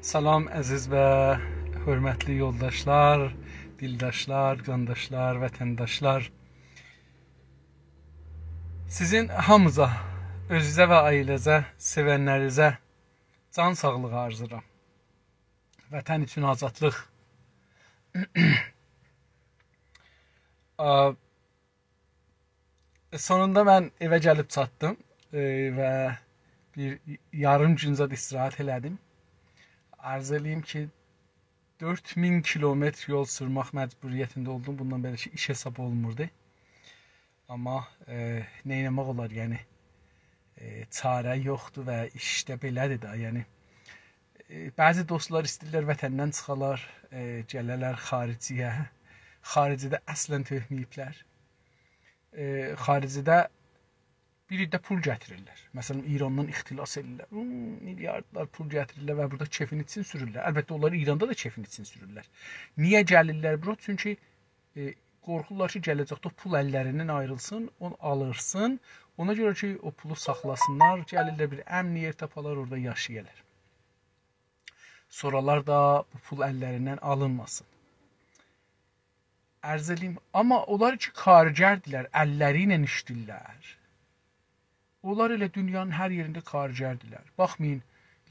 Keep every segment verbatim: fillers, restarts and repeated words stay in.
سلام، عزیز و حؤرمتلی یولداشلار، دیلداشلار، قانداشلار، وطنداشلار. سیزین هامینیزا، اؤزونوزه و عائله‌زه، سئونلرینیزه جان ساغلیغی آرزولاییرام. وطن اوچون آزادلیق. آ، سونوندا من ائوه گلیب چاتدیم، ائ، و بیر یاریم گون زاد استراحت ائله‌دیم. عرض ائله‌ییم کی، دؤرد مین کیلومتر یول سورمک مجبوریتینده اولدوم. بوندان بئله کی، ایش حساب اولموردو. آمما، ائ، نئینه‌مک اولار، یعنی، ائ، چاره یوخدور و ایش ده بئله‌دیر ده، یعنی. ائ، بعضی دوستلار ایسته‌ییرلر وطندن چیخالار، ائ، گله‌لر خارجی‌یه. خارجی‌ده اصلاً تؤکمه‌ییبلر. ائ، خارجی‌ده بیر عده پول گتیریرلر. مثلاً، ایراندان اختلاس ائدیرلر. هوم، میلیاردلار پول گتیریرلر و بورادا کئفین ایچین سورورلر. البته، اونلار ایراندا دا کئفین ایچین سورورلر. نییه گلیرلر بورا؟ چونکی، ائ، قورخورلار کی، گله‌جکده او پول اللریندن آیریلسین، اونو آلیرسین. اونا گؤره کی، او پولو ساخلاسینلار، گلیرلر بیر امن یئر تاپالار، اورادا یاشایالار. سونرالار دا بو پول اللریندن آلینماسین. عرض ائله‌ییم، آمما اونلار کی، کارگردیلر، اللری ایله ایشله‌ییرلر. اونلار ائله دونیانین هر یئرینده کارگردیلر. باخمایین،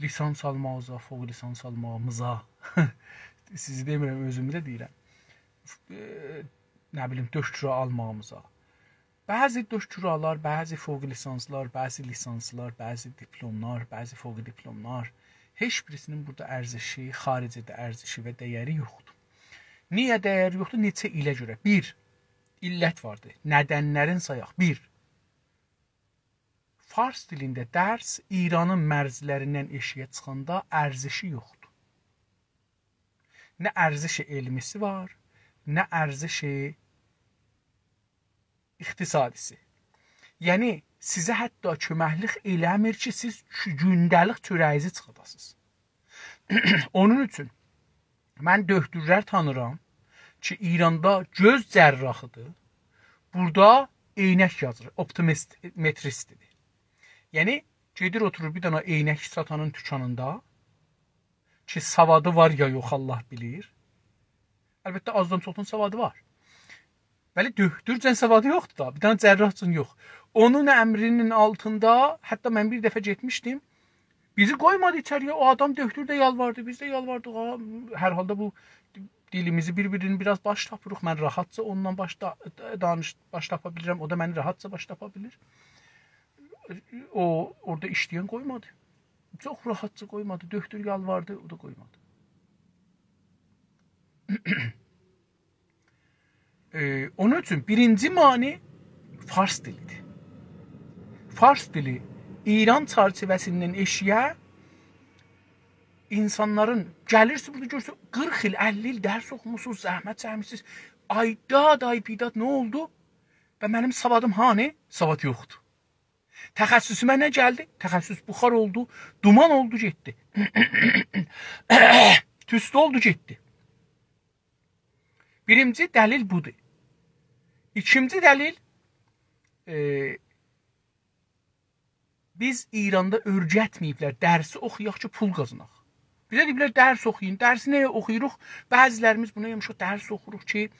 لیسانس آلماغینیزا، فوق لیسانس آلماغیمیزا. سیزی دئمیرم، اؤزومو ده دئییرم. ائ، نه بیلیم، دکترا آلماغیمیزا. بعضی دکترالار، بعضی فوق لیسانسلار، بعضی لیسانسلار، بعضی دیپلملار، بعضی فوق دیپلملار، هئچ بیریسینین بورادا ارزشی، خارجی‌ده ارزشی و دَیَری یوخدور. نییه دَیَری یوخدور؟ نئچه ایله گؤره. بیر، علت واردی. ندنلرین سایاق. بیر، فارس دیلینده درس ایرانین مرزلریندن ائشیگه چیخاندا ارزشی یوخدور. نه ارزش علمی‌سی وار، نه ارزش اقتصادی‌سی. یعنی، سیزه حتی کؤمکلیک ائله‌میر کی، سیز چو-، گونده‌لیک چؤره‌یینیزی چیخاداسینیز. اونون اوچون من دؤکتورلر تانیرام کی، ایراندا گؤز جراحی‌دیر، بورادا عینک یازیر، اپتومتریست‌دیر. یعنی، گئدیر اوتورور بیر دنه عینک ساتانین دوکانیندا، کی، سوادی وار یا یوخ، الله بیلیر. البته، آزدان چوخدان سوادی وار. بلی، دؤکتورجن سوادی یوخدور دا، بیر دنه جراحجن یوخ. اونون امرینین آلتیندا، حتی من بیر دفعه گئتمیشدیم، بیزی قویمادی ایچری‌یه، او آدام دؤکتور ده یالواردی، بیز ده یالواردیق. آ، هر حالدا بو دیلیمیزی بیر-بیرینی بیر آز باش تاپیریق، من راحتجا اوندان باش دا-، دانیش-، باش تاپا بیلیرم، او دا منی راحتجا باش تاپا بیلیر. او، اورادا ایشله‌ین قویمادی. چوخ راحتجا قویمادی. دؤکتور یالواردی، او دا قویمادی. ائ، اونون اوچون بیرینجی مانع فارس دیلی‌دیر. فارس دیلی ایران چرچیوه‌سیندن ائشیگه اینسانلارین، گلیرسیز بورادا گؤرورسن، قیرخ ایل، اللی ایل درس اوخوموسونوز، زحمت چکمیسینیز. آی داد، آی بیداد، نه اولدو؟ و منیم سوادیم هانی؟ سواد یوخدور. تخصصومه نه گلدی؟ تخصص بخار اولدو، دومان اولدو، گئتدی. توستو اولدو، گئتدی. بیرینجی دلیل بودور. ایکینجی دلیل، ائ، بیز ایراندا اؤیرتمه‌ییبلر درسی اوخویاق کی، پول قازاناق. بیزه دئییبلر، درس اوخویون. درسی نییه اوخویوروق؟ بعضی‌لریمیز بونا یاماشا درس اوخوروق کی،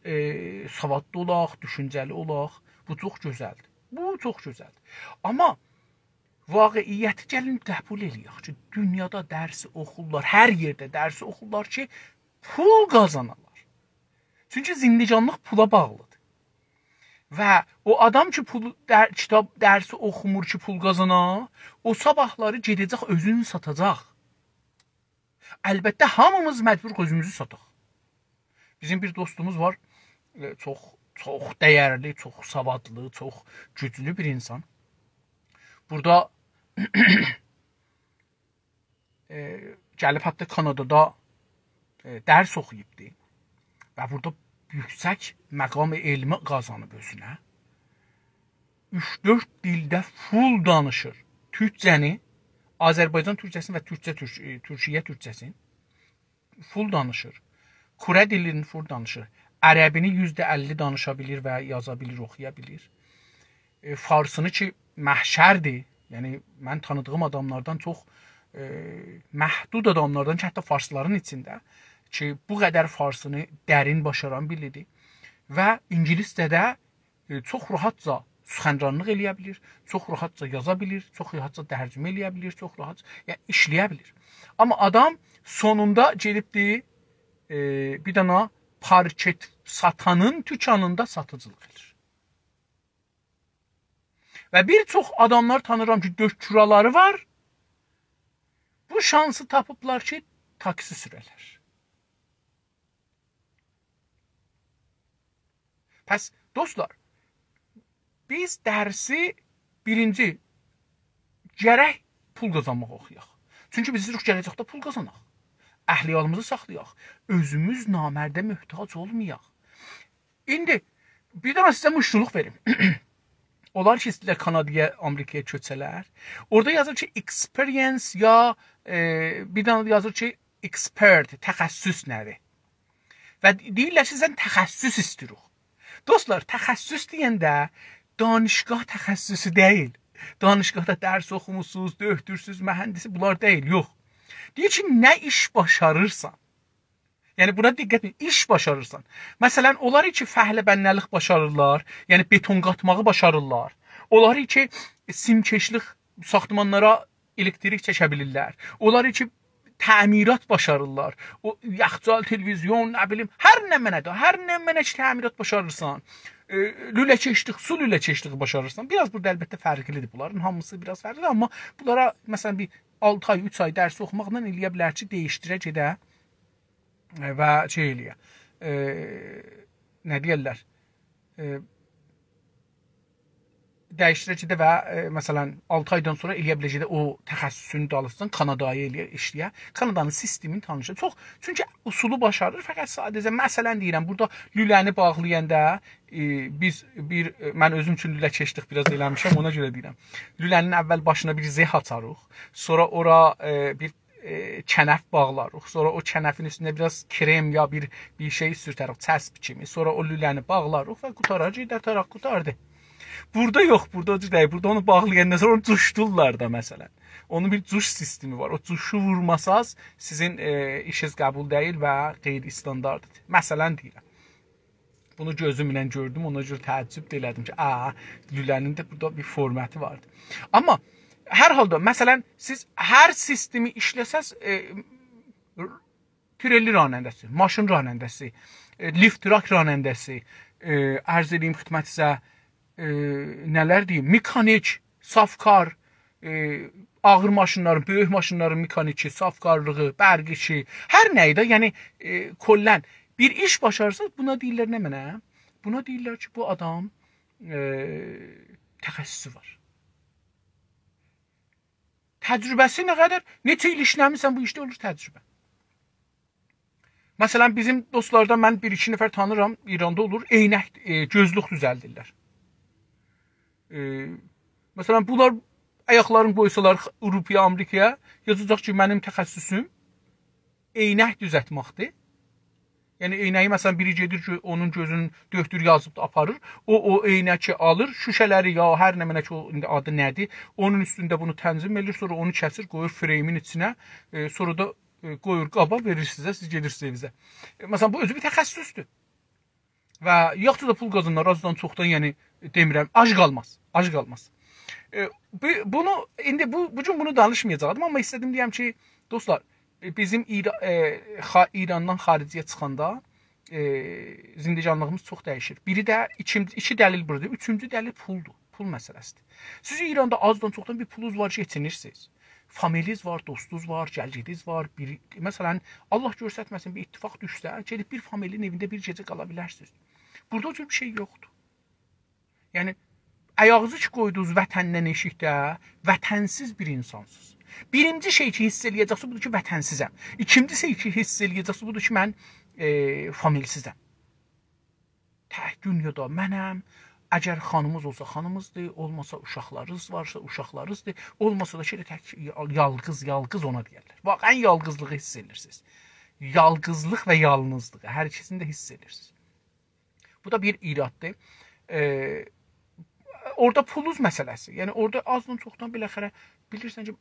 ائ، سوادلی اولاق، دوشونجه‌لی اولاق. بو چوخ گؤزلدیر. بو چوخ گؤزلدیر. آمما واقعیتی گلین قبول ائله‌یک کی، دونیادا درسی اوخورلار، هر یئرده درسی اوخورلار کی، پول قازانالار. چونکی زندگانلیق پولا باغلی‌دیر. و او آدام کی، پول، در-، کیتاب درسی اوخومور کی، پول قازانا، او صاباحلاری گئده‌جک، اؤزونو ساتاجاق. البته، هامیمیز مجبوروق اؤزوموزو ساتاق. بیزیم بیر دوستوموز وار، ائ، چوخ، چوخ دَیَرلی، چوخ سوادلی، چوخ گوجلو بیر اینسان. بورادا، ائ، گلیب حتی کانادادا، ائ، درس اوخویوبدو و بورادا یوکسک مقام علمی قازانیب اؤزونه. اوچ-دؤرد دیلده فول دانیشیر. تورکجه‌نی، آذربایجان تورکجه‌سینی و تورکجه تورک-، ائ، تورکیه تورکجه‌سینی فول دانیشیر. کوره دیلینی فول دانیشیر. عربینی یوزده اللی دانیشا بیلیر و یازا بیلیر، اوخویا بیلیر. ائ، فارسینی کی، محشردیر. یعنی، من تانیدیغیم آداملاردان چوخ ائ، محدود آداملاردان کی، حتی فارسلارین ایچینده کی، بو قدر فارسینی درین باشاران بیریدیر. و اینگیلیسجه ده، ائ، چوخ راحتجا سخنرانلیق ائله‌یه بیلیر، چوخ راحتجا یازا بیلیر، چوخ راحتجا ترجمه ائله‌یه بیلیر، چوخ راحتجا، یعنی، ایشله‌یه بیلیر. آمما آدام سونوندا گئدیبدی، ائ، بیر دانا پارکت ساتانین توکانیندا ساتیجیلیق ائدیر. و بیر چوخ آداملار تانیرام کی، دکترالاری وار. بو شانسی تاپیبلار کی، تاکسی سوره‌لر. پس، دوستلار، بیز درسی بیرینجی گرک پول قازانماغا اوخویاق. چونکی بیز ایسته‌ییریک گله‌جکده پول قازاناق. اهل عیالیمیزی ساخلایاق. اؤزوموز نامرده محتاج اولمایاق. ایندی بیر دنه سیزه موشتولوق وئریم. اونلار کی، ایسته‌ییرلر کانادایا، آمریکایا کؤچه‌لر. اورادا یازیر کی، experience یا، ائ، بیر دنه یازیر کی، expert، تخصص نه‌دیر؟ و دئییرلر کی، سن تخصص ایسته‌ییریک. دوستلار، تخصص دئینده دانشگاه تخصصو دئییل. دانشگاهدا درس اوخوموسونوز، دؤکتورسوز، مهندسی، بونلار دئییل، یوخ. دئییر کی، نه ایش باشاریرسان؟ یعنی، بونا دقت ائدین، ایش باشاریرسان. مثلا، اونلار کی، فهله‌بنالیق باشاریرلار، یعنی بتون قاتماغی باشاریرلار. اونلار کی، سیم‌کشلیک، ساختمانلارا الکتریک چکه بیلیرلر. اونلار کی، تعمیرات باشاریرلار. او یخچال، تلویزیون، نه بیلیم، هر نمنه ده، هر نمنه کی، تعمیرات باشاریرسان. ائ، لوله‌کشلیک، سو لوله‌کشلیگی باشاریرسان. بیر آز بورادا البته فرقلیدیر بونلارین، هامیسی بیر آز فرقلیدیر، آمما بونلارا، مثلا، بیر آلتی آی، اوچ آی درس اوخوماقلا ائلیه بیلر کی، دییشدیره گئده و شئی ائلیه. ائ، نه دئیرلر؟ ائ، دییشدیره گئده و، ائ، مثلا، آلتی آیدان سونرا ائلیه بیلر گئده او تخصصون دالیسیجا کانادایا ائلیه، ایشله‌یه. کانادانین سیستمینی تانیشیر. چوخ، چونکی اصولو باشاریر، فقط ساده‌جه، مثلا دئییرم، بورادا لوله‌نی باغلایاندا، ائ، بیز بیر، ائ، من اؤزوم اوچون لوله‌کشلیک بیر آز ائله‌میشم، اونا گؤره دئییرم. لوله‌نین اول باشینا بیر زه آچاریق، سونرا اورا، ائ، بیر ائ، کنف باغلاریق. سونرا او کنفین اوستونده بیر آز کرم یا بیر، بیر شئی سورتریک، چسب کیمی. سونرا او لوله‌نی باغلاریق و قوتارار، گئدر تاراق، قوتاردی. بورادا یوخ، بورادا او جور دئییل. بورادا اونو باغلایاندان سونرا اونو جوشدورلار دا، مثلا. اونون بیر جوش سیستمی وار. او جوشو وورماساز، سیزین، ائ، ایشینیز قبول دئییل و غیر استاندارددیر. مثلا دئییرم. بونو گؤزومله گؤردوم، اونا گؤره تعجب ده ائله‌دیم کی، آ، لوله‌نین ده بورادا بیر فورماتی واردی. آمما هر حالدا، مثلا، سیز هر سیستمی ایشله‌سز، ائ، تریلی راننده‌سی، ماشین راننده‌سی، ائ، لیفت تراک راننده‌سی، ائ، عرض ائدئییم خدمتینیزه، ائ، نه‌لر دئییم، مکانیک، صافکار، ائ، آغیر ماشینلارین، بؤیوک ماشینلارین مکانیکی، صافکارلیغی، برقچی، هر نه ایدی، یعنی، ائ، کلاً بیر ایش باشاریرسینیز، بونا دئییرلر نمنه؟ بونا دئییرلر کی، بو آدام، ائ، تخصصو وار. تجربه‌سی نه قدر، نئچه ایل ایشله‌میسن بو ایشده، اولور تجربه. مثلا، بیزیم دوستلاردان من بیر-ایکی نفر تانیرام، ایراندا اولور، عینک، ائ، گؤزلوک دوزلدیرلر. ائ، مثلا، بونلار آیاقلارینی قویسالار آوروپایا، آمریکایا، یازاجاق کی، منیم تخصصوم عینک دوزلتمکدیر. یعنی، عینه‌یی، مثلا، بیری گئدیر، گؤ-، اونون گؤزونون دؤکتور یازیبدی، آپاریر. او، او عینکی آلیر، شوشه‌لری یا هر نمنه کی، او ایندی آدی نه‌دیر، اونون اوستونده بونو تنظیم ائدیر، سونرا اونو کسیر، قویور فریمین ایچینه، ائ، سونرا دا، ائ، قویور قابا، وئریر سیزه، سیز گئدیرسینیز ائوینیزه. ائ، مثلا، بو اؤزو بیر تخصصدور. و یاخشی دا پول قازانار، آزدان چوخدان، یعنی، دئمیرم، آج قالماز، آج قالماز. ائ، بو، بونو، ایندی بو، بو گون بونو دانیشمایاجاقدیم، آمما ایسته‌دیم دئیم کی، دوستلار، ائ، بیزیم ایرا-، ائ، خا-، ایراندان خاریجی‌یه چیخاندا، ائ، زندگانلیغیمیز چوخ دییشیر. بیری ده، ایکینجی، ایکی دلیل بورادادیر. اوچونجو دلیل پولدور، پول مسئله‌سیدیر. سیز ایراندا آزدان چوخدان بیر پولونوز وار، کئچینیرسینیز. فامیلیز وار، دوستوز وار، گلگیدیز وار. بیر، مثلا، الله گؤسترمه‌سین، بیر اتفاق دوشسه، گئدیب بیر فامیلی‌نین ائوینده بیر گئجه قالا بیلرسینیز. بورادا او جور بیر شئی یوخدور. یعنی، آیاغینیزی کی قویدونوز وطندن ائشیکده، وطنسیز بیر اینسانسینیز. بیرینجی شئی کی حیس ائله‌یه‌جکسینیز، بودور کی، وطنسیزم. ایکینجی شئی کی حیس ائله‌یه‌جکسینیز، بودور کی، من، ائ، فامیلسیزم. تک دونیادا منم. اگر خانیمیز اولسا، خانیمیزدیر، اولماسا، اوشاقلارینیز وارسا، اوشاقلارینیزدیر، اولماسا دا شئیله تک یال-، یالقیز، یالقیز اونا دئیرلر. باخ، ان یالقیزلیغی حیس ائدیرسینیز. یالقیزلیق و یالنیزلیغی، هر ایکیسینی ده حیس ائدیرسینیز. بو دا بیر ایراددیر. ائ، اورادا پولونوز مسئله‌سی. یعنی، اورادا آزدان چوخدان بالاخره بیلیرسن کی، ائ،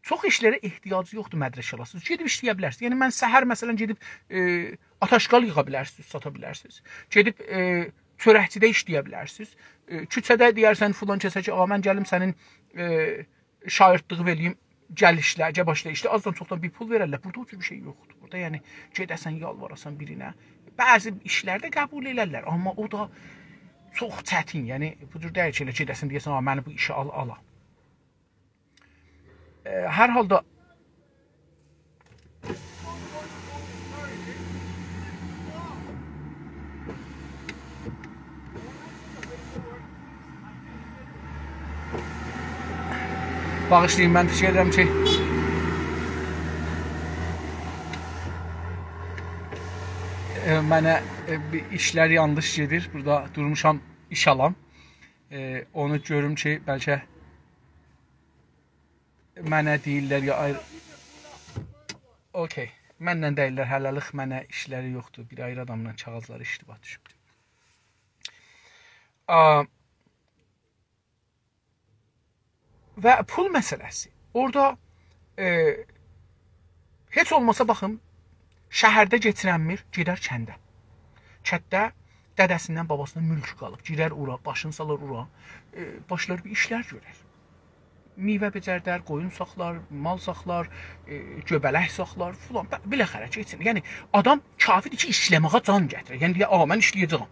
چوخ ایشلره احتیاج یوخدور مدرک آلاسینیز. گئدیب ایشله‌یه بیلرسینیز. یعنی، من سحر، مثلا، گئدیب، ائ، آت‌آشغال ییغا بیلرسینیز، ساتا بیلرسینیز. گئدیب، ائ، چؤرکچیده ایشله‌یه بیلرسینیز. ائ، کوچه‌ده دئیرسن فلان کسه کی، «آغا، من گلیم سنین، ائ، شاگردلیگی ائله‌ییم، گل ایشله، گل باشلا ایشله.» آزدان چوخدان بیر پول وئررلر. بورادا او جور بیر شئی یوخدور. بورادا، یعنی، گئده‌سن، یالواراسان بیرینه. بعضی ایشلرده قبول ائلرلر، آمما او دا چوخ چتین. یعنی، بو جور دئییل کی، ائله گئده‌سن، دئیه‌سن، «آغا، منی بو ایشه آل، آلا.» ائ، هر حالدا، باغیشلایین، من فیکیر ائدیرم کی، ائ، منه، ائ، بیر ایشلر یانلیش گئدیر. بورادا دورموشام، ایش آلام. ائ، اونو گؤروم کی، بلکه منه دئییرلر یا آیر-، اوکی. منن دئییرلر، هله‌لیک منه ایشلری یوخدور. بیر آیری آداملا کاغیذلاری اشتباه دوشوبدور. آ، و پول مسئله‌سی. اورادا، ائ، هئچ اولماسا باخین، شهرده کئچیننمیر، گئدر کنده. کندده دده‌سیندن، باباسیندان مولک قالیب. گیرر اورا، باشینی سالار اورا، ائ، باشلار بیر ایشلر گؤرر. میوه بئجردر، قویون ساخلار، مال ساخلار، ائ، گؤبه‌لک ساخلار، فلان. به-، بالاخره کئچینیر. یعنی، آدام کافی‌دیر کی، ایشله‌مه‌یه جان گتیره. یعنی، دئیه، «آغا، من ایشله‌یه‌جه‌یم.»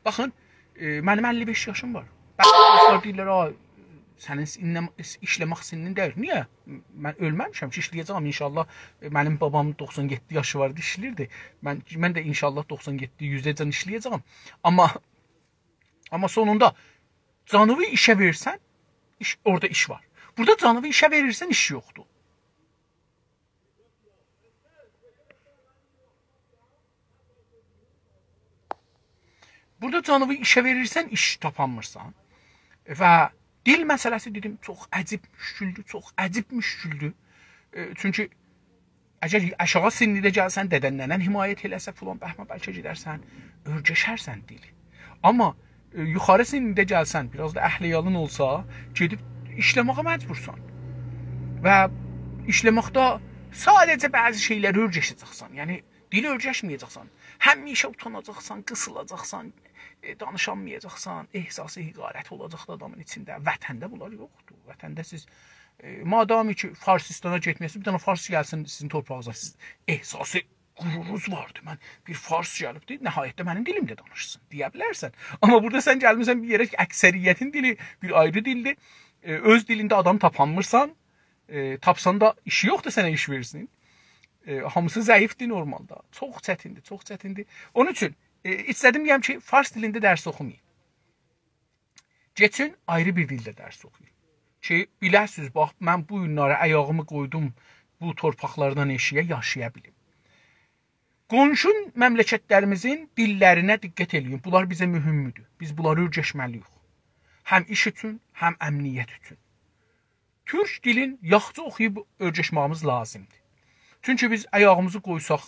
باخین، ائ، منیم اللی بئش یاشیم وار. بعضی دوستلار دئییرلر، «آ، سنین سینین، ایشله‌مک سینین دئییل.» نییه؟ من اؤلمه‌میشم کی، ایشله‌یه‌جه‌یم ان‌شاءالله. ائ، منیم بابام دوخسان یئددی یاشی واردی، ایشله‌ییردی. من، من ده ان‌شاءالله دوخسان یئددی، یوزه‌جن ایشله‌یه‌جه‌یم. آمما، آمما سونوندا جانینی ایشه وئرسن، ایش، اورادا ایش وار. بورادا جانینی ایشه وئریرسن، ایش یوخدور. بورادا جانینی ایشه وئریرسن، ایش تاپانمیرسان. و دیل مسئله‌سی، دئدیم، چوخ عجیب مشکلدور، چوخ عجیب مشکلدور. ائ، چونکی اگر آشاغی سنّیده گلسن، دده‌ن ننه‌ن حمایت ائله‌سه، فلان بهمان، بلکه گئدرسن، اؤیرشرسن دیلی. آمما، ائ، یوخاری سنّیده گلسن، بیر آز دا اهل عیالین اولسا، گئدیب ایشله‌مه‌یه مجبورسان. و ایشله‌مکده ساده‌جه بعضی شئیلری اؤیرشه‌جکسن. یعنی، دیلی اؤیرشمه‌یه‌جکسن. همیشه اوتاناجاقسان، قیسیلاجاقسان، ائ، دانیشانمایاجاقسان، احساس حقارت اولاجاق دا آدامین ایچینده. وطنده بونلار یوخدور. وطنده سیز، ائ، مادامی کی، فارسیستانا گئتمه‌یه‌سینیز، بیر دنه فارس گلسین سیزین تورپاغینیزا، سیز احساس غرورونوز واردی. من، بیر فارس گلیبدی، نهایتده منیم دیلیمده دانیشسین، دئیه بیلرسن. آمما بورادا سن گلمیسن بیر یئره کی، اکثریتین دیلی بیر آیری دیلدیر. ائ، اؤز دیلینده آدام تاپانمیرسان، ائ، تاپسان دا ایشی یوخدور سنه ایش وئرسین. ائ، هامیسی ضعیفدیر نورمالدا. چوخ چتیندیر، چوخ چتیندیر. اونون اوچون، ائ، ایسته‌دیم دئیم کی، فارس دیلینده درس اوخومایین. گئچین، آیری بیر دیلده درس اوخویون. کی، بیله‌سیز، باخ، من بو گونلری آیاغیمی قویدوم بو تورپاقلاردان ائشیگه، یاشایا بیلیم. قونشو مملکتلریمیزین دیللرینه دقت ائله‌یین. بونلار بیزه مهمدور. بیز بونلاری اؤیرشمه‌لی‌ییک. هم ایش اوچون، هم امنیت اوچون. تورک دیلین یاخشی اوخویوب اؤیرشمه‌ییمیز لازیمدیر. چونکی بیز آیاغیمیزی قویساق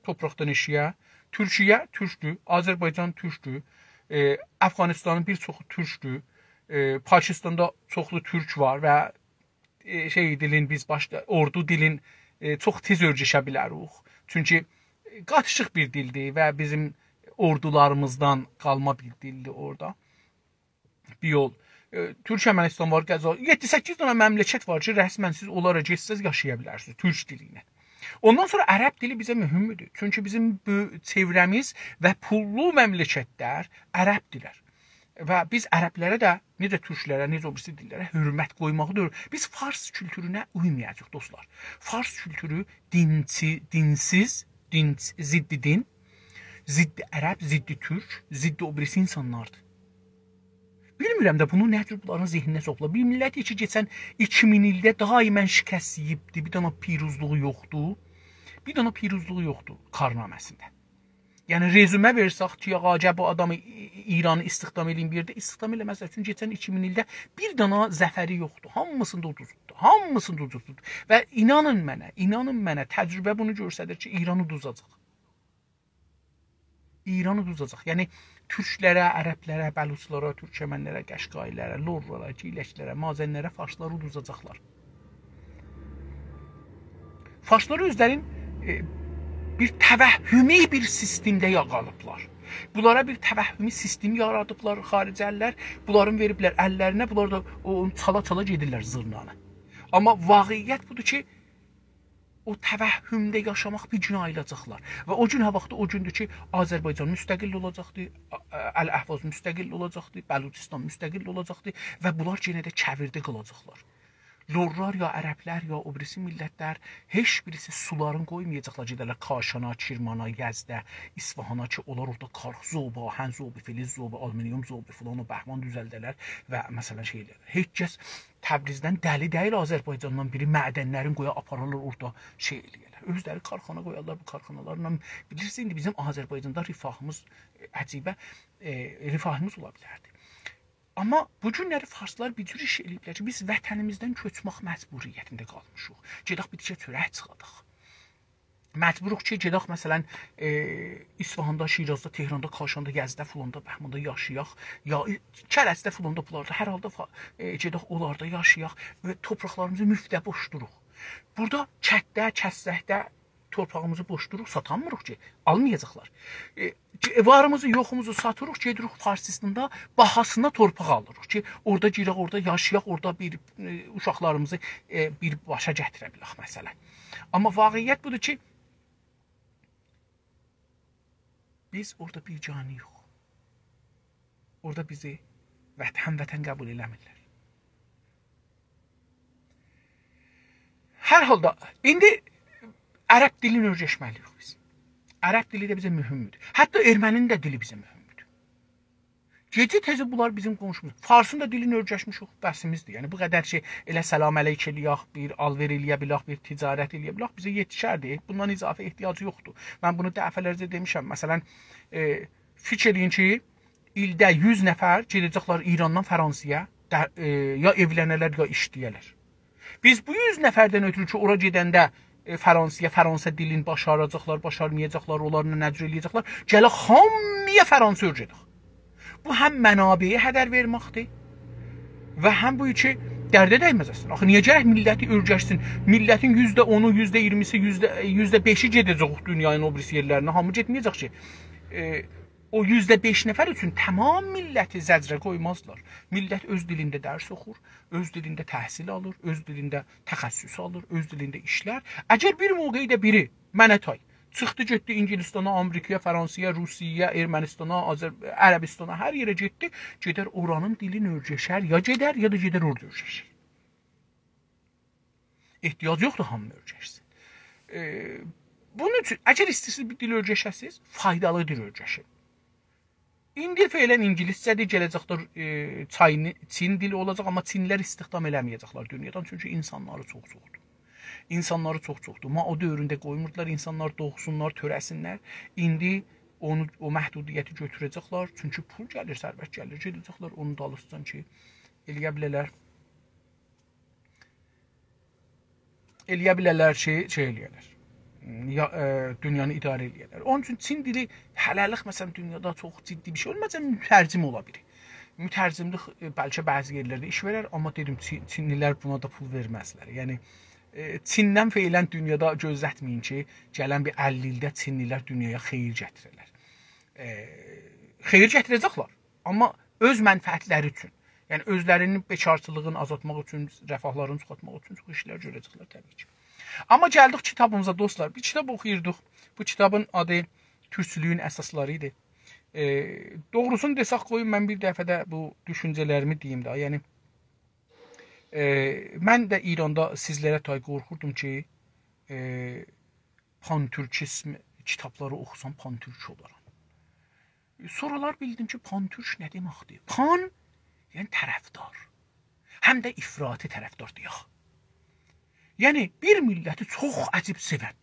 تورپاقدان ائشیگه، تورکیه تورکدور، آذربایجان تورکدور، ائ، افغانستانین بیر چوخو تورکدور، ائ، پاکستاندا چوخلو تورک وار و، ائ، شئی دیلین بیز باشدا، اردو دیلین، ائ، چوخ تئز اؤیرشه بیلریک. چونکی، ائ، قاریشیق بیر دیلدیر و بیزیم اردولاریمیزدان قالما بیر دیلدیر اورادا. بیر یول. ائ، تورکمنستان وار، قزا-، یئددی-سککیز دنه مملکت وار کی، رسماً سیز اونلارا گئتسز یاشایا بیلرسینیز تورک دیلی ایله. اوندان سونرا عرب دیلی بیزه مهمدور. چونکی بیزیم بو چئوره‌میز و پوللو مملکتلر عربدیرلر. و بیز عربلره ده، نئجه تورکلره، نئجه او بیریسی دیللره حؤرمت قویماغی دا اؤیره‌دک. بیز فارس کولتورونه اویمایاجاغیق، دوستلار. فارس کولتورو دینچی-، دینسیز، دین، ضد دین، ضد عرب، ضد تورک، ضد او بیریسی اینسانلاردیر. بیلمیرم ده بونو نه جور بونلارین ذهنینه سوخولار. بیر میللت کی، کئچن ایکی مین ایلده دائماً شکست یئییبدی، بیر دنه پیروزلوغو یوخدور. بیر دنه پیروزلوغو یوخدور کارنامه‌سینده. یعنی، رزومه وئرسک کی، آغا، گل بو آدامی، ای-، ای-، ایرانی استخدام ائله‌یین بیر یئرده، استخدام ائله‌مزلر. چونکی کئچن ایکی مین ایلده بیر دنه ظفری یوخدور. هامیسینی دا اودوزدو. هامیسینی دا اودوزدو. و اینانین منه، اینانین منه، تجربه بونو گؤستریر کی، ایران اودوزاجاق. ایران اودوزاجاق. یعنی، تورکلره، عربلره، بلوچلارا، تورکمنلره، قشقایی‌لره، لورلارا، گیلکلره، مازنلره، فارسلاری اودوزاجاقلار. فارسلار اؤزلرین، ائ، بیر توهمی بیر سیستمده یاغالیبلار. بونلارا بیر توهمی سیستم یارادیبلار خارجی‌لیلر. بونلارین وئریبلر اللرینه، بونلار دا او، اونو چالا-چالا گئدیرلر زورنانی. آمما واقعیت بودور کی، او توهمده یاشاماق بیر گون آییلاجاقلار. و او گون ها واختی او گوندور کی، آذربایجان مستقل اولاجاقدی، ا-، ا-، الاحواز مستقل اولاجاقدی، بلوچستان مستقل اولاجاقدی و بونلار یئنه ده کویرده قالاجاقلار. لورلار یا عربلر یا او بیریسی میللتلر هئچ بیریسی سولارین قویمایاجاقلار گئده‌لر کاشانا، کرمانا، یزده، اصفهانا کی، اونلار اورادا کارخ، ذوب، آهن ذوبو، فلز ذوبو، آلومینیوم ذوبو، فلان و بهمان دوزلده‌لر و مثلا شئی ائله‌یه‌لر. هئچ کس تبریزدن دلی دئییل، آذربایجاندان بیری معدنلرین قویا آپارارلار اورادا شئی ائله‌یه‌لر. اؤزلری کارخانا قویارلار، بو کارخانالارلا. بیلیرسینیز، ایندی بیزیم آذربایجاندا رفاهیمیز، ائ، عجیبه، ائ، رفاهیمیز اولا بیلردی. آمما بو گونلری فارسلار بیر جور ایش ائله‌ییبلر کی، بیز وطنیمیزدن کؤچمک مجبوریتینده قالمیشیق. گئدک بیر تیکه چؤرک چیخاداق. مجبوروق کی، گئدک، مثلا، ائ، اصفهاندا، شیرازدا، تهراندا، کاشاندا، یزدده، فلاندا، بهماندا یاشایاق. یا کرجده، فلاندا، بونلاردا. هر حالدا فا-، ائ، گئدک اونلاردا یاشایاق و تورپاقلاریمیزی مفته بوشدوروق. بورادا کتده، کسرکده تورپاغیمیزی بوشدوروق، ساتانمیریق کی، آلمایاجاقلار. ائ، کی، واریمیزی، یوخوموزو ساتیریق، گئدیریک فارسیستاندا باهاسینا تورپاق آلیریق کی، اورادا گیرک، اورادا یاشایاق، اورادا بیر، ائ، اوشاقلاریمیزی، ائ، بیر باشا گتیره بیلک، مثلا. آمما واقعیت بودور کی، بیز اورادا بیگانه‌ییک. اورادا بیزی وط-، هموطن قبول ائله‌میرلر. هر حالدا، ایندی عرب دیلینی اؤیرشمه‌لی‌ییک بیز. عرب دیلی ده بیزه مهمدور. حتی ارمنی‌نین ده دیلی بیزه مهمدور. گئجه تئزی بونلار بیزیم قونشوموز. فارسین دا دیلینی اؤیرشمیشیک، بسیمیزدیر. یعنی، بو قدر کی، ائله سلام علیک ائله‌یک، بیر آلوئر ائله‌یه بیلک، بیر تجارت ائله‌یه بیلک، بیزه یئتیشردی. بوندان اضافه احتیاجی یوخدور. من بونو دفعه‌لرجه دئمیشم. مثلا، ائ، فیکیر ائله‌یین کی، ایلده یوز نفر گئده‌جکلر ایراندان فرانسه‌یه، ده-، ائ، یا ائولنه‌لر، یا ایشله‌یه‌لر. بیز بو یوز نفردن اؤترو کی، اورا گئدنده، ائ، فرانسه‌یه، فرانسه دیلینی باشاراجاقلار، باشارمایاجاقلار، اونلارلا نه جور ائله‌یه‌جکلر، گلک هامییا فرانسه اؤیره‌دک. بو هم منابعی هدر وئرمکدیر و هم بو کی، درده دیمز اصلینده. آخی نییه گرک میللتی اؤیرشسین؟ میللتین یوزده اونو، یوزده اییرمیسی، یوزده، یوزده بئشی گئده‌جک دونیانین او بیریسی یئرلرینه. هامی گئتمه‌یه‌جک کی. ائ، او یوزده بئش نفر اوچون تمام میللتی زجره قویمازلار. میللت اؤز دیلینده درس اوخور، اؤز دیلینده تحصیل آلیر، اؤز دیلینده تخصص آلیر، اؤز دیلینده ایشلر. اگر بیر موقعی ده بیری، منه تای، چیخدی گئتدی انگلستانا، آمریکایا، فرانسایا، روسیایا، ارمنستانا، آذر-، عربستانا، هر یئره گئتدی، گئدر اورانین دیلینی اؤیرشر، یا گئدر، یا دا گئدر اورادا اؤیرشر. احتیاج یوخدور هامی اؤیرشسین. ائ، بونون اوچون، اگر ایسته‌ییرسینیز بیر دیل اؤیرشه‌سینیز، فایدالی دیل اؤیرشین. ایندی فعلا انگلیسجه‌دیر، گله‌جکده، ائ، چاینی-، چین دیلی اولاجاق، آمما چینلی‌لر استخدام ائله‌مه‌یه‌جکلر دونیادان، چونکی اینسانلاری چوخ چوخدور. اینسانلاری چوخ چوخدور. ما او دؤورونده قویموردولار اینسانلار دوغسونلار، تؤره‌سینلر. ایندی اونو، او محدودیتی گؤتوره‌جکلر، چونکی پول گلیر، ثروت گلیر، گئده‌جکلر اونون دالیسیجان کی، ائله‌یه بیله‌لر ائله‌یه بیله‌لر کی، شئی ائله‌یه‌لر. یا، ائ، دونیانی اداره ائله‌یه‌لر. اونون اوچون چین دیلی هله‌لیک، مثلا، دونیادا چوخ جدی بیر شئی اولمایاجاق، مترجم اولا بیلیر. مترجملیک، ائ، بلکه بعضی یئرلرده ایش وئرر، آمما دئدیم، چین-، چینلی‌لر بونا دا پول وئرمزلر. یعنی، ائ، چیندن فعلا دونیادا گؤزلتمه‌یین کی، گلن بیر اللی ایلده چینلی‌لر دونیایا خئییر گتیره‌لر. ائ، خئییر گتیره‌جکلر. آمما اؤز منفعتلری اوچون، یعنی اؤزلرینین بیکارچیلیغینی آزالتماق اوچون، رفاهلارینی چوخالتماق اوچون چوخ ایشلر گؤره‌جکلر طبیعی کی. آمما گلدیک کیتابیمیزا، دوستلار. بیر کیتاب اوخویوردوق. بو کیتابین آدی تورکچولویون اساسلاری ایدی. ائ، دوغروسونو دئسک، قویون من بیر دفعه ده بو دوشونجه‌لریمی دئییم ده. یعنی، ائ، من ده ایراندا سیزلره تای قورخوردوم کی، ائ، پان‌تورکیزم کیتابلاری اوخوسام پان‌تورک اولارام. سونرالار بیلدیم کی، پان‌تورک نه دئمکدیر؟ پان، یعنی طرفدار. هم ده افراطی طرفدار دئیک. یعنی بیر میللتی چوخ عجیب سئون.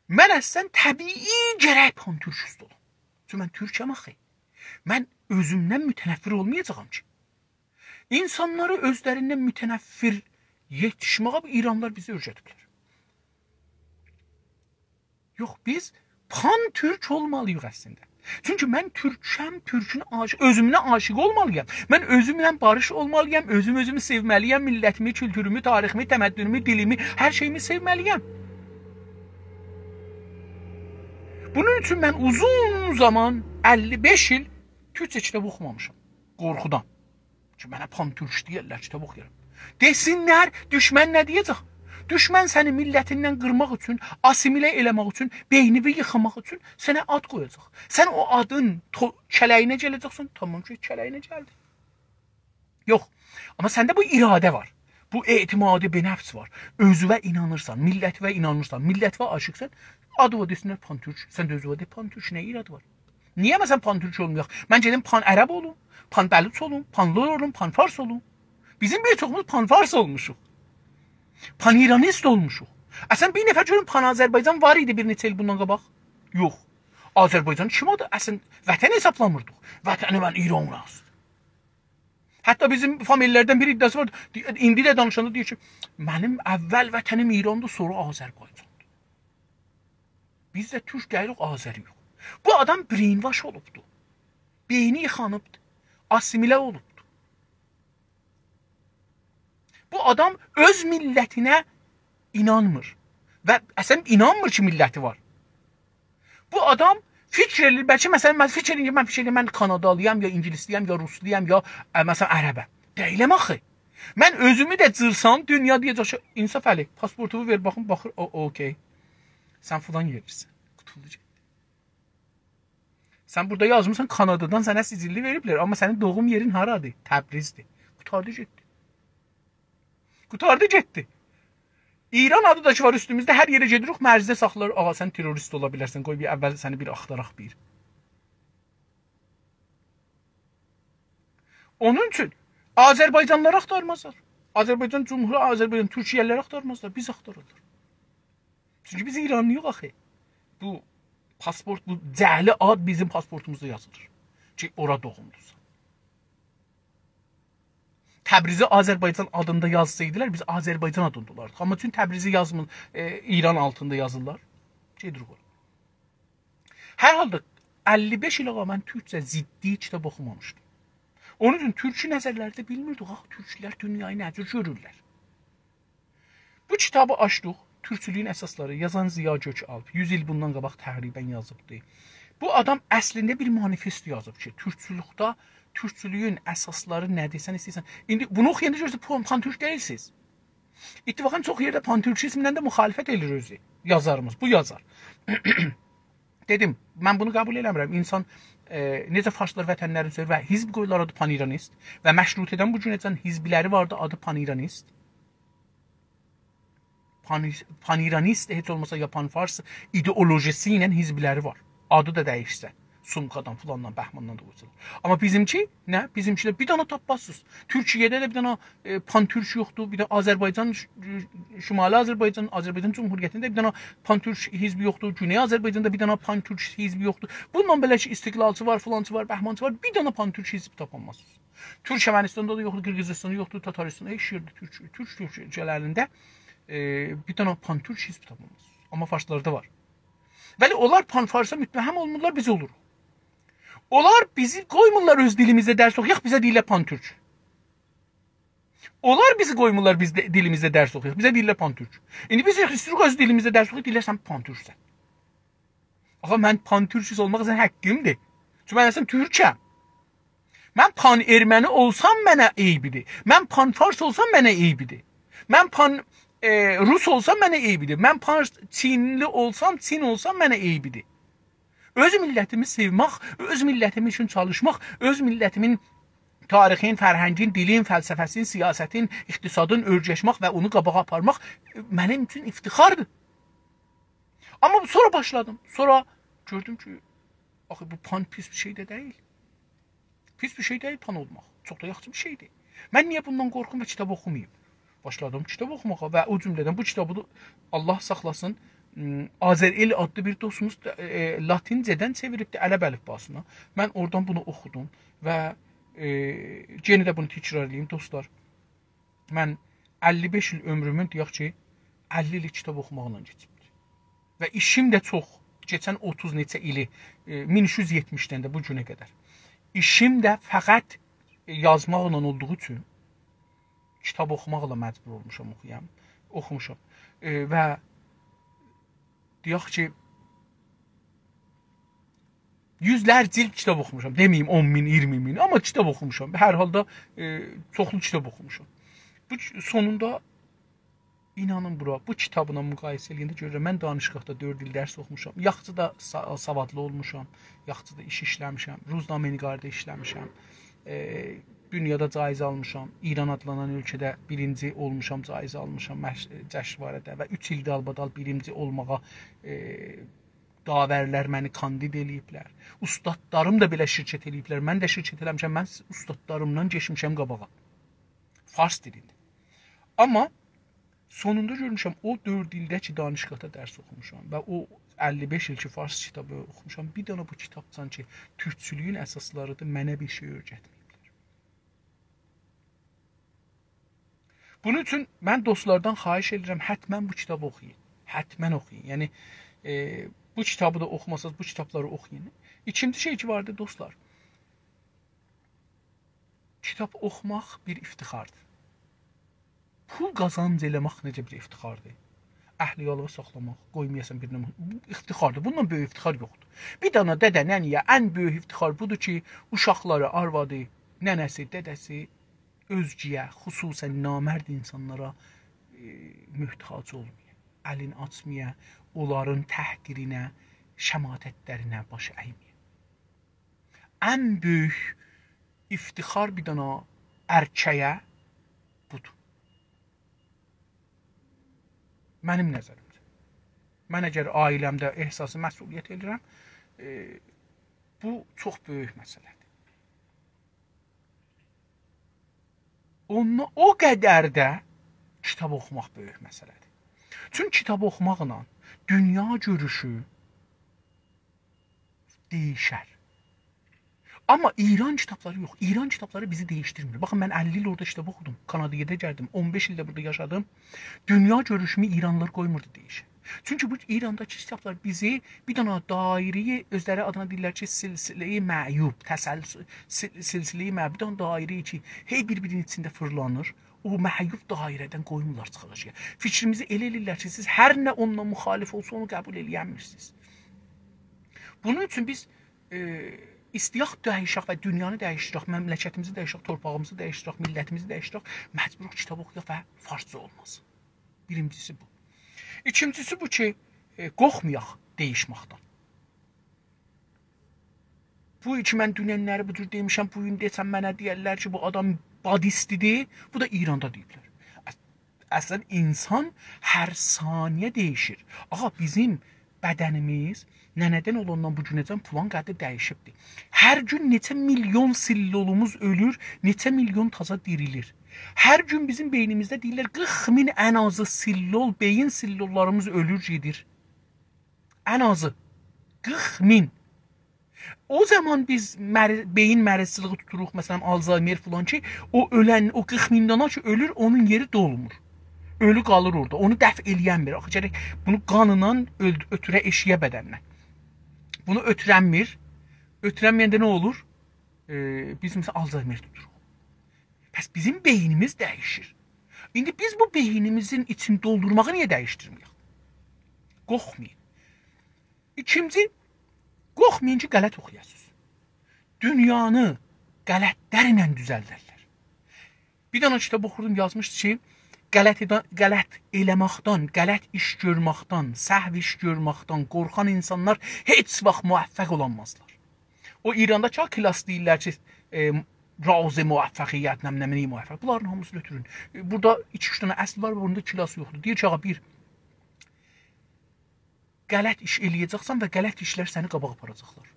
من اصلا طبیعی گرک پان‌تورکیست اولوم. چونکی من تورکم آخی. من اؤزومدن متنفر اولمایاجاغام کی. اینسانلاری اؤزلریندن متنفر یئتیشمه‌یه بو ایرانلیلار بیزی اؤیره‌دیبلر. یوخ، بیز پان‌تورک اولمالی‌ییق اصلینده. چونکی من تورکم، تورکون عاشیق، اؤزومه عاشیق اولمالی‌یام. من اؤزومله باریش اولمالی‌یام، اؤزوم اؤزومو سئومه‌لی‌یم، میللتیمی، کولتورومو، تاریخیمی، تمدنومو، دیلیمی، هر شئییمی سئومه‌لی‌یم. بونون اوچون من اوزون زامان، اللی بئش ایل تورکجه کیتاب اوخومامیشام. قورخودان. کی، منه پان‌تورک دئیرلر، کیتاب اوخویورام. دئسینلر، دوشمن نه دئیه‌جک؟ دوشمن سنی میللتیندن قیرماق اوچون، آسیمیله ائله‌مک اوچون، بئینینی ییخاماق اوچون سنه آد قویاجاق. سن او آدین تو-، کله‌یینه گله‌جکسن، تامام کی، کله‌یینه گلدین. یوخ. آمما سنده بو اراده وار. بو اعتماد به نفس وار. اؤزونه اینانیرسان، میللتیوه اینانیرسان، میللتیوه عاشیقسان، آدیوا دئسینلر پان‌تورک، سن ده اؤزونه دئ پان‌تورک، نه ایرادی وار؟ نییه مثلا پان‌تورک اولمایاق؟ من گئدیم پان‌عرب اولوم، پان‌بلوچ اولوم، پان‌لور اولوم، پان‌فارس اولوم. بیزیم بیر چوخوموز پان‌فارس اولموشوق. پان‌ایرانیست اولموشوق. اصلا بیر نفر گؤرون پان‌آذربایجان وار ایدی بیر نئچه ایل بوندان قاباق؟ یوخ. آذربایجان کیم آدی؟ اصلا وطن حسابلامیردیق. وطنی من ایران است. حتی بیزیم فامیللردن بیر ادعاسی وار. دئ-، ایندی ده دانیشاندا دئییر کی، منیم اول وطنیم ایراندیر، سونرا آذربایجاندیر. بیز ده تورک دئییلیک، آذری‌یوخ. بو آدام brainwash اولوبدو. بئینی ییخانیبدی. آسیمیله اولوبدو. بو آدام اؤز میللتینه اینانمیر. و اصلا اینانمیر کی، میللتی وار. بو آدام فیکیر ائله‌ییر، بلکه مثلا من فیکیر ائله‌ییم، من فیکیر ائله‌ییم، من کانادالی‌یام، یا اینگیلیسلی‌یم، یا روسلویام، یا، اه، مثلا عربم. دئییلم آخی. من اؤزومو ده جیرسام، دونیا دئیه‌جک کی، انصاف علی، پاسپورتووو وئر باخیم، باخیر، او، اوکی. سن فلان یئرلیسن. قوتولدو گئتدی. سن بورادا یازمیسان کانادادان سنه سجللی وئریبلر، آمما سنین دوغوم یئرین هارادیر؟ تبریزدیر. قوتاردی گئتدی. قوتاردی گئتدی. ایران آدی دا کی وار اوستوموزده، هر یئره گئدیریک، مرزده ساخلاییر. آغا، سن تروریست اولا بیلرسن، قوی بیر اول سنی بیر آختاراق بیر. اونون اوچون آذربایجانلیلاری آختارمازلار. آذربایجان جمهوری، آذربایجان، تورکیه‌لیلری آختارمازلار، بیزی آختاریرلار. چونکی بیز ایرانلی‌یوخ آخی. بو پاسپورت، بو جعلی آد بیزیم پاسپورتوموزدا یازیلیر کی، اورا دوغوملوسان. تبریزی آذربایجان آدیندا یازسایدیلار، بیز آذربایجان آدیندا اولاردیق. آمما چون تبریزی یازمیر، ائ، ایران آلتیندا یازیرلار. گئدیریک اورا. هر حالدا اللی بئش ایل، آغا، من تورکجه جدی کیتاب اوخومامیشدیم. اونون اوچون تورکو نظرلری ده بیلمیردیک. آخی تورکلر دونیانی نه جور گؤرورلر؟ بو کیتابی آچدیق. تورکچولویون اساسلاری، یازان ضیا گؤک‌آلپ. یوز ایل بوندان قاباق تقریبا یازیبدی. بو آدام اصلینده بیر مانیفست یازیب کی، تورکچولوکده، تورکچولویون اساسلاری نه‌دیر، سن ایسته‌ییرسن. ایندی بونو اوخویاندا گؤرورسن، پان-، پان‌تورک دئییلسینیز. اتفاقا چوخ یئرده پان‌تورکیزمله ده مخالفت ائله‌ییر اؤزو، یازاریمیز، بو یازار. دئدیم، من بونو قبول ائله‌میرم. اینسان، ائ، نئجه فارسلار وطنلرینی سئویر و حزب قویورلار، آدی پان‌ایرانیست و مشروطه‌دن بو گونه‌جن حزبلری واردی، آدی پان‌ایرانیست. پان-، پان‌ایرانیست، هئچ اولماسا یا پان‌فارس ایدئولوژیسی ایله حزبلری وار. آدی دا دییشسه، سومکادان، فلاندان، بهماندان دا قویسالار. آمما بیزیمکی نه؟ بیزیمکیده بیر دانا تاپمازسینیز. تورکیه‌ده ده بیر دانا، ائ، پان‌تورک یوخدور، بیر ده آذربایجان، ش-، شمالی آذربایجان، آذربایجان جمهوریتینده بیر دانا پان‌تورک حزبی یوخدور، گونئی آذربایجاندا بیر دانا پان‌تورک حزبی یوخدور. بوندان بئله کی، استقلالچی وار، فلانچی وار، بهمانچی وار، بیر دانا پان‌تورک حزب تاپامازسینیز. تورکمنیستاندا دا یوخدور، قیرغیزیستاندا یوخدور، تاتاریستاندا، هئچ یئرده تورک، تورک اؤلکه‌لرینده، ائ، بیر دانا پان‌تورک حزب تاپامازسینیز. آمما فارسلاردا وار. ولی اونلار پان‌فارسا متهم اولمورلار، بیز اولوروق. اونلار بیزی قویمورلار اؤز دیلیمیزده درس اوخویاق، بیزه دئییرلر پان‌تورک. اونلار بیزی قویمورلار بیز ده، دیلیمیزده درس اوخویاق، بیزه دئییرلر پان‌تورک. ایندی بیز ایسته‌ییریک اؤز دیلیمیزده درس اوخویاق، دئییرلر سن پان‌تورکسن. آخی من پان‌تورکیست اولماق سنین حاققیندیر. چونکی من اصلا تورکم. من پان‌ارمنی اولسام منه عیبیدیر. من پان‌فارس اولسام منه عیبیدیر. من پان، ائ، روس اولسام منه عیبیدیر. من پان‌چینلی اولسام، چین اولسام منه عیبیدیر. اؤز میللتیمی سئومک، اؤز میللتیم اوچون چالیشماق، اؤز میللتیمین تاریخین، فرهنگین، دیلین، فلسفه‌سین، سیاستین، اقتصادین اؤرگشمک و اونو قاباغا آپارماق منیم اوچون افتخاردیر. آمما سونرا باشلادیم. سونرا گؤردوم کی، آخی بو پان پیس بیر شئی ده دئییل. پیس بیر شئی دئییل پان اولماق. چوخ دا یاخشی بیر شئیدیر. من نییه بوندان قورخوم و کیتاب اوخوماییم؟ باشلادیم کیتاب اوخوماغا و او جمله‌دن بو کیتابی دا، الله ساخلاسین، م، آذرائل آدلی بیر دوستوموز دا، ائ، لاتینجه‌دن چئویریبدی عرب الیفباسینا. من اورادان بونو اوخودوم و، ائ، یئنه ده بونو تکرار ائله‌ییم، دوستلار. من اللی بئش ایل عؤمرومون، دئیک کی، اللی ایلی کیتاب اوخوماقلا کئچیبدیر. و ایشیم ده چوخ کئچن اوتوز نئچه ایلی، ائ، مین اوچ یوز یئتمیشدن ده بو گونه قدر. ایشیم ده فقط، ائ، یازماقلا اولدوغو اوچون کیتاب اوخوماقلا مجبور اولموشام اوخویام، اوخوموشام. ائ، و دئیک کی، یوزلر جلد کیتاب اوخوموشام. دئمه‌ییم اون مین، اییرمی مین، آمما کیتاب اوخوموشام. هر حالدا، ائ، چوخلو کیتاب اوخوموشام. بو کی-، سونوندا اینانین بورا، بو کیتابلا مقایسه ائله‌ینده گؤرورم، من دانشگاهدا دؤرد ایل درس اوخوموشام. یاخشی دا سا-، سوادلی اولموشام، یاخشی دا ایش ایشله‌میشم، روزنامه‌نگاردا ایشله‌میشم. ائ، دونیادا جایزه آلمیشام، ایران آدلانان اؤلکه‌ده بیرینجی اولموشام، جایزه آلمیشام مش-، جشنواره‌ده و اوچ ایل دالبادال بیرینجی اولماغا، ائ، داورلر منی کاندید ائله‌ییبلر. اوستادلاریم دا بئله شرکت ائله‌ییبلر. من ده شرکت ائله‌میشم، من اوستادلاریمدان کئچمیشم قاباغا. فارس دیلینده. آمما سونوندا گؤرموشم، او دؤرد ایلده کی، دانشگاهدا درس اوخوموشام و او اللی بئش ایل کی، فارس کیتابی اوخوموشام، بیر دنه بو کیتابجان کی، تورکچولویون اساسلاریدیر، منه بیر شئی اؤیرتمه‌ییبلر. بونون اوچون من دوستلاردان خواهش ائدیرم، حتماً بو کیتابی اوخویون. حتماً اوخویون. یعنی، ائ، بو کیتابی دا اوخوماسانیز، بو کیتابلاری اوخویون. ایکینجی شئی کی واردی، دوستلار، کیتاب اوخوماق بیر افتخاردیر. پول قازانج ائله‌مک نئجه بیر افتخاردیر؟ اهل-عیالینی ساخلاماق، قویمایاسان بیرینه، بو افتخاردیر. بوندان بؤیوک افتخار یوخدور. بیر دنه دده، ننه‌یه ان بؤیوک افتخار بودور کی، اوشاقلاری، آروادی، ننه‌سی، دده‌سی اؤزگه‌یه، خصوصاً نامرد اینسانلارا، ائ، محتاج اولمایا، الین آچمایا، اونلارین تحقیرینه، شماتتلرینه باش ایمه‌یه. ان بؤیوک افتخار بیر دنه ارکه‌یه بودور. منیم نظریمده. من اگر عائله‌مده احساس مسئولیت ائدیرم، ائ، بو چوخ بؤیوک مسئله‌دیر. اوندا او قدر ده کیتاب اوخوماق بؤیوک مسئله‌دیر. چونکی کیتاب اوخوماقلا دونیا گؤروشو دییشر. آمما ایران کیتابلاری یوخ. ایران کیتابلاری بیزی دییشدیرمیر. باخین، من اللی ایل اورادا کیتاب اوخودوم. کانادادا گلدیم. اون بئش ایل ده بورادا یاشادیم. دونیا گؤروشومو ایرانلیلار قویموردو دییشیم. چونکی بو ایرانداکی کیتابلار بیزی بیر دنه دایره‌یه، اؤزلری آدینا دئییرلر کی، سلسله‌ی معیوب، تسلسل، سل-، سلسله‌ی معیوب، بیر دنه دایره کی، هئی بیر-بیرینین ایچینده فیرلانیر. او معیوب دایره‌دن قویمورلار چیخاق ائشییه. فیکریمیزی ائله ائله‌ییرلر کی، سیز هر نه اونونلا مخالف اولسا، اونو قبول ائله‌ینمیرسینیز. بونون اوچون بیز، ائ، ایسته‌یک دییشک و دونیانی دییشدیرک، مملکتیمیزی دییشدیرک، تورپاغیمیزی دییشدیرک، میللتیمیزی دییشدیرک، مجبوروق کیتاب اوخویاق و فارسجا اولماز. بیرینجیسی بو. ایکینجیسی بو کی، ائ، قورخمایاق دییشمکدن. بو کی من دوننلری بو جور دئمیشم، بو گون دئسم منه دئیرلر کی، بو آدام بادیستیدیر. بو دا ایراندا دئییبلر. اص-، اصلاً اینسان هر ثانیه دییشیر. آغا، بیزیم بدنیمیز ننه‌دن اولاندان بو گونه‌جن فلان قدر دییشیبدیر. هر گون نئچه میلیون سلولوموز اؤلور، نئچه میلیون تازا دیریلیر. هر گون بیزیم بئینیمیزده دئییرلر قیرخ مین ان آزی سلول، بئیین سلوللاریمیز اؤلور، گئدیر. ان آزی قیرخ مین. او زامان بیز مر-، بئیین مریضچیلیغی توتوروق، مثلاً، آلزایمر فلان کی، او اؤلن، او قیرخ مین دانا کی، اؤلور، اونون یئری دولمور. اؤلو قالیر اورادا. اونو دفع ائله‌ینمیر. آخی گرک بونو قانینان اؤل-، اؤتوره ائشییه بدندن. بونو اؤتورنمیر. اؤتورنمه‌ینده نه اولور؟ ائ، بیز، مثلاً، آلزایمر توتوروق. پس بیزیم بئینیمیز دییشیر. ایندی بیز بو بئینیمیزین ایچینی دولدورماغی نییه دییشدیرمه‌یک؟ قورخمایین. ایکینجی، قورخمایین کی، غلط اوخویاسینیز. دونیانی غلطلرله دوزلدرلر. بیر دنه کیتاب اوخوردوم، یازمیشدی کی، غلط ائده-، غلط ائله‌مکدن، غلط ایش گؤرمکدن، سهو ایش گؤرمکدن قورخان اینسانلار هئچ واخت موفق اولانمازلار. او ایراندا چوخ کلاس دئییرلر کی، ائ، راز موفقیت، نه، نه، نه موفق. بونلارین هامیسینی اؤتورون. ائ، بورادا ایکی-اوچ دنه اصل وار، بوندا کلاس یوخدور. دئییر کی، آغا، بیر، غلط ایش ائله‌یه‌جکسن و غلط ایشلر سنی قاباغا آپاراجاقلار.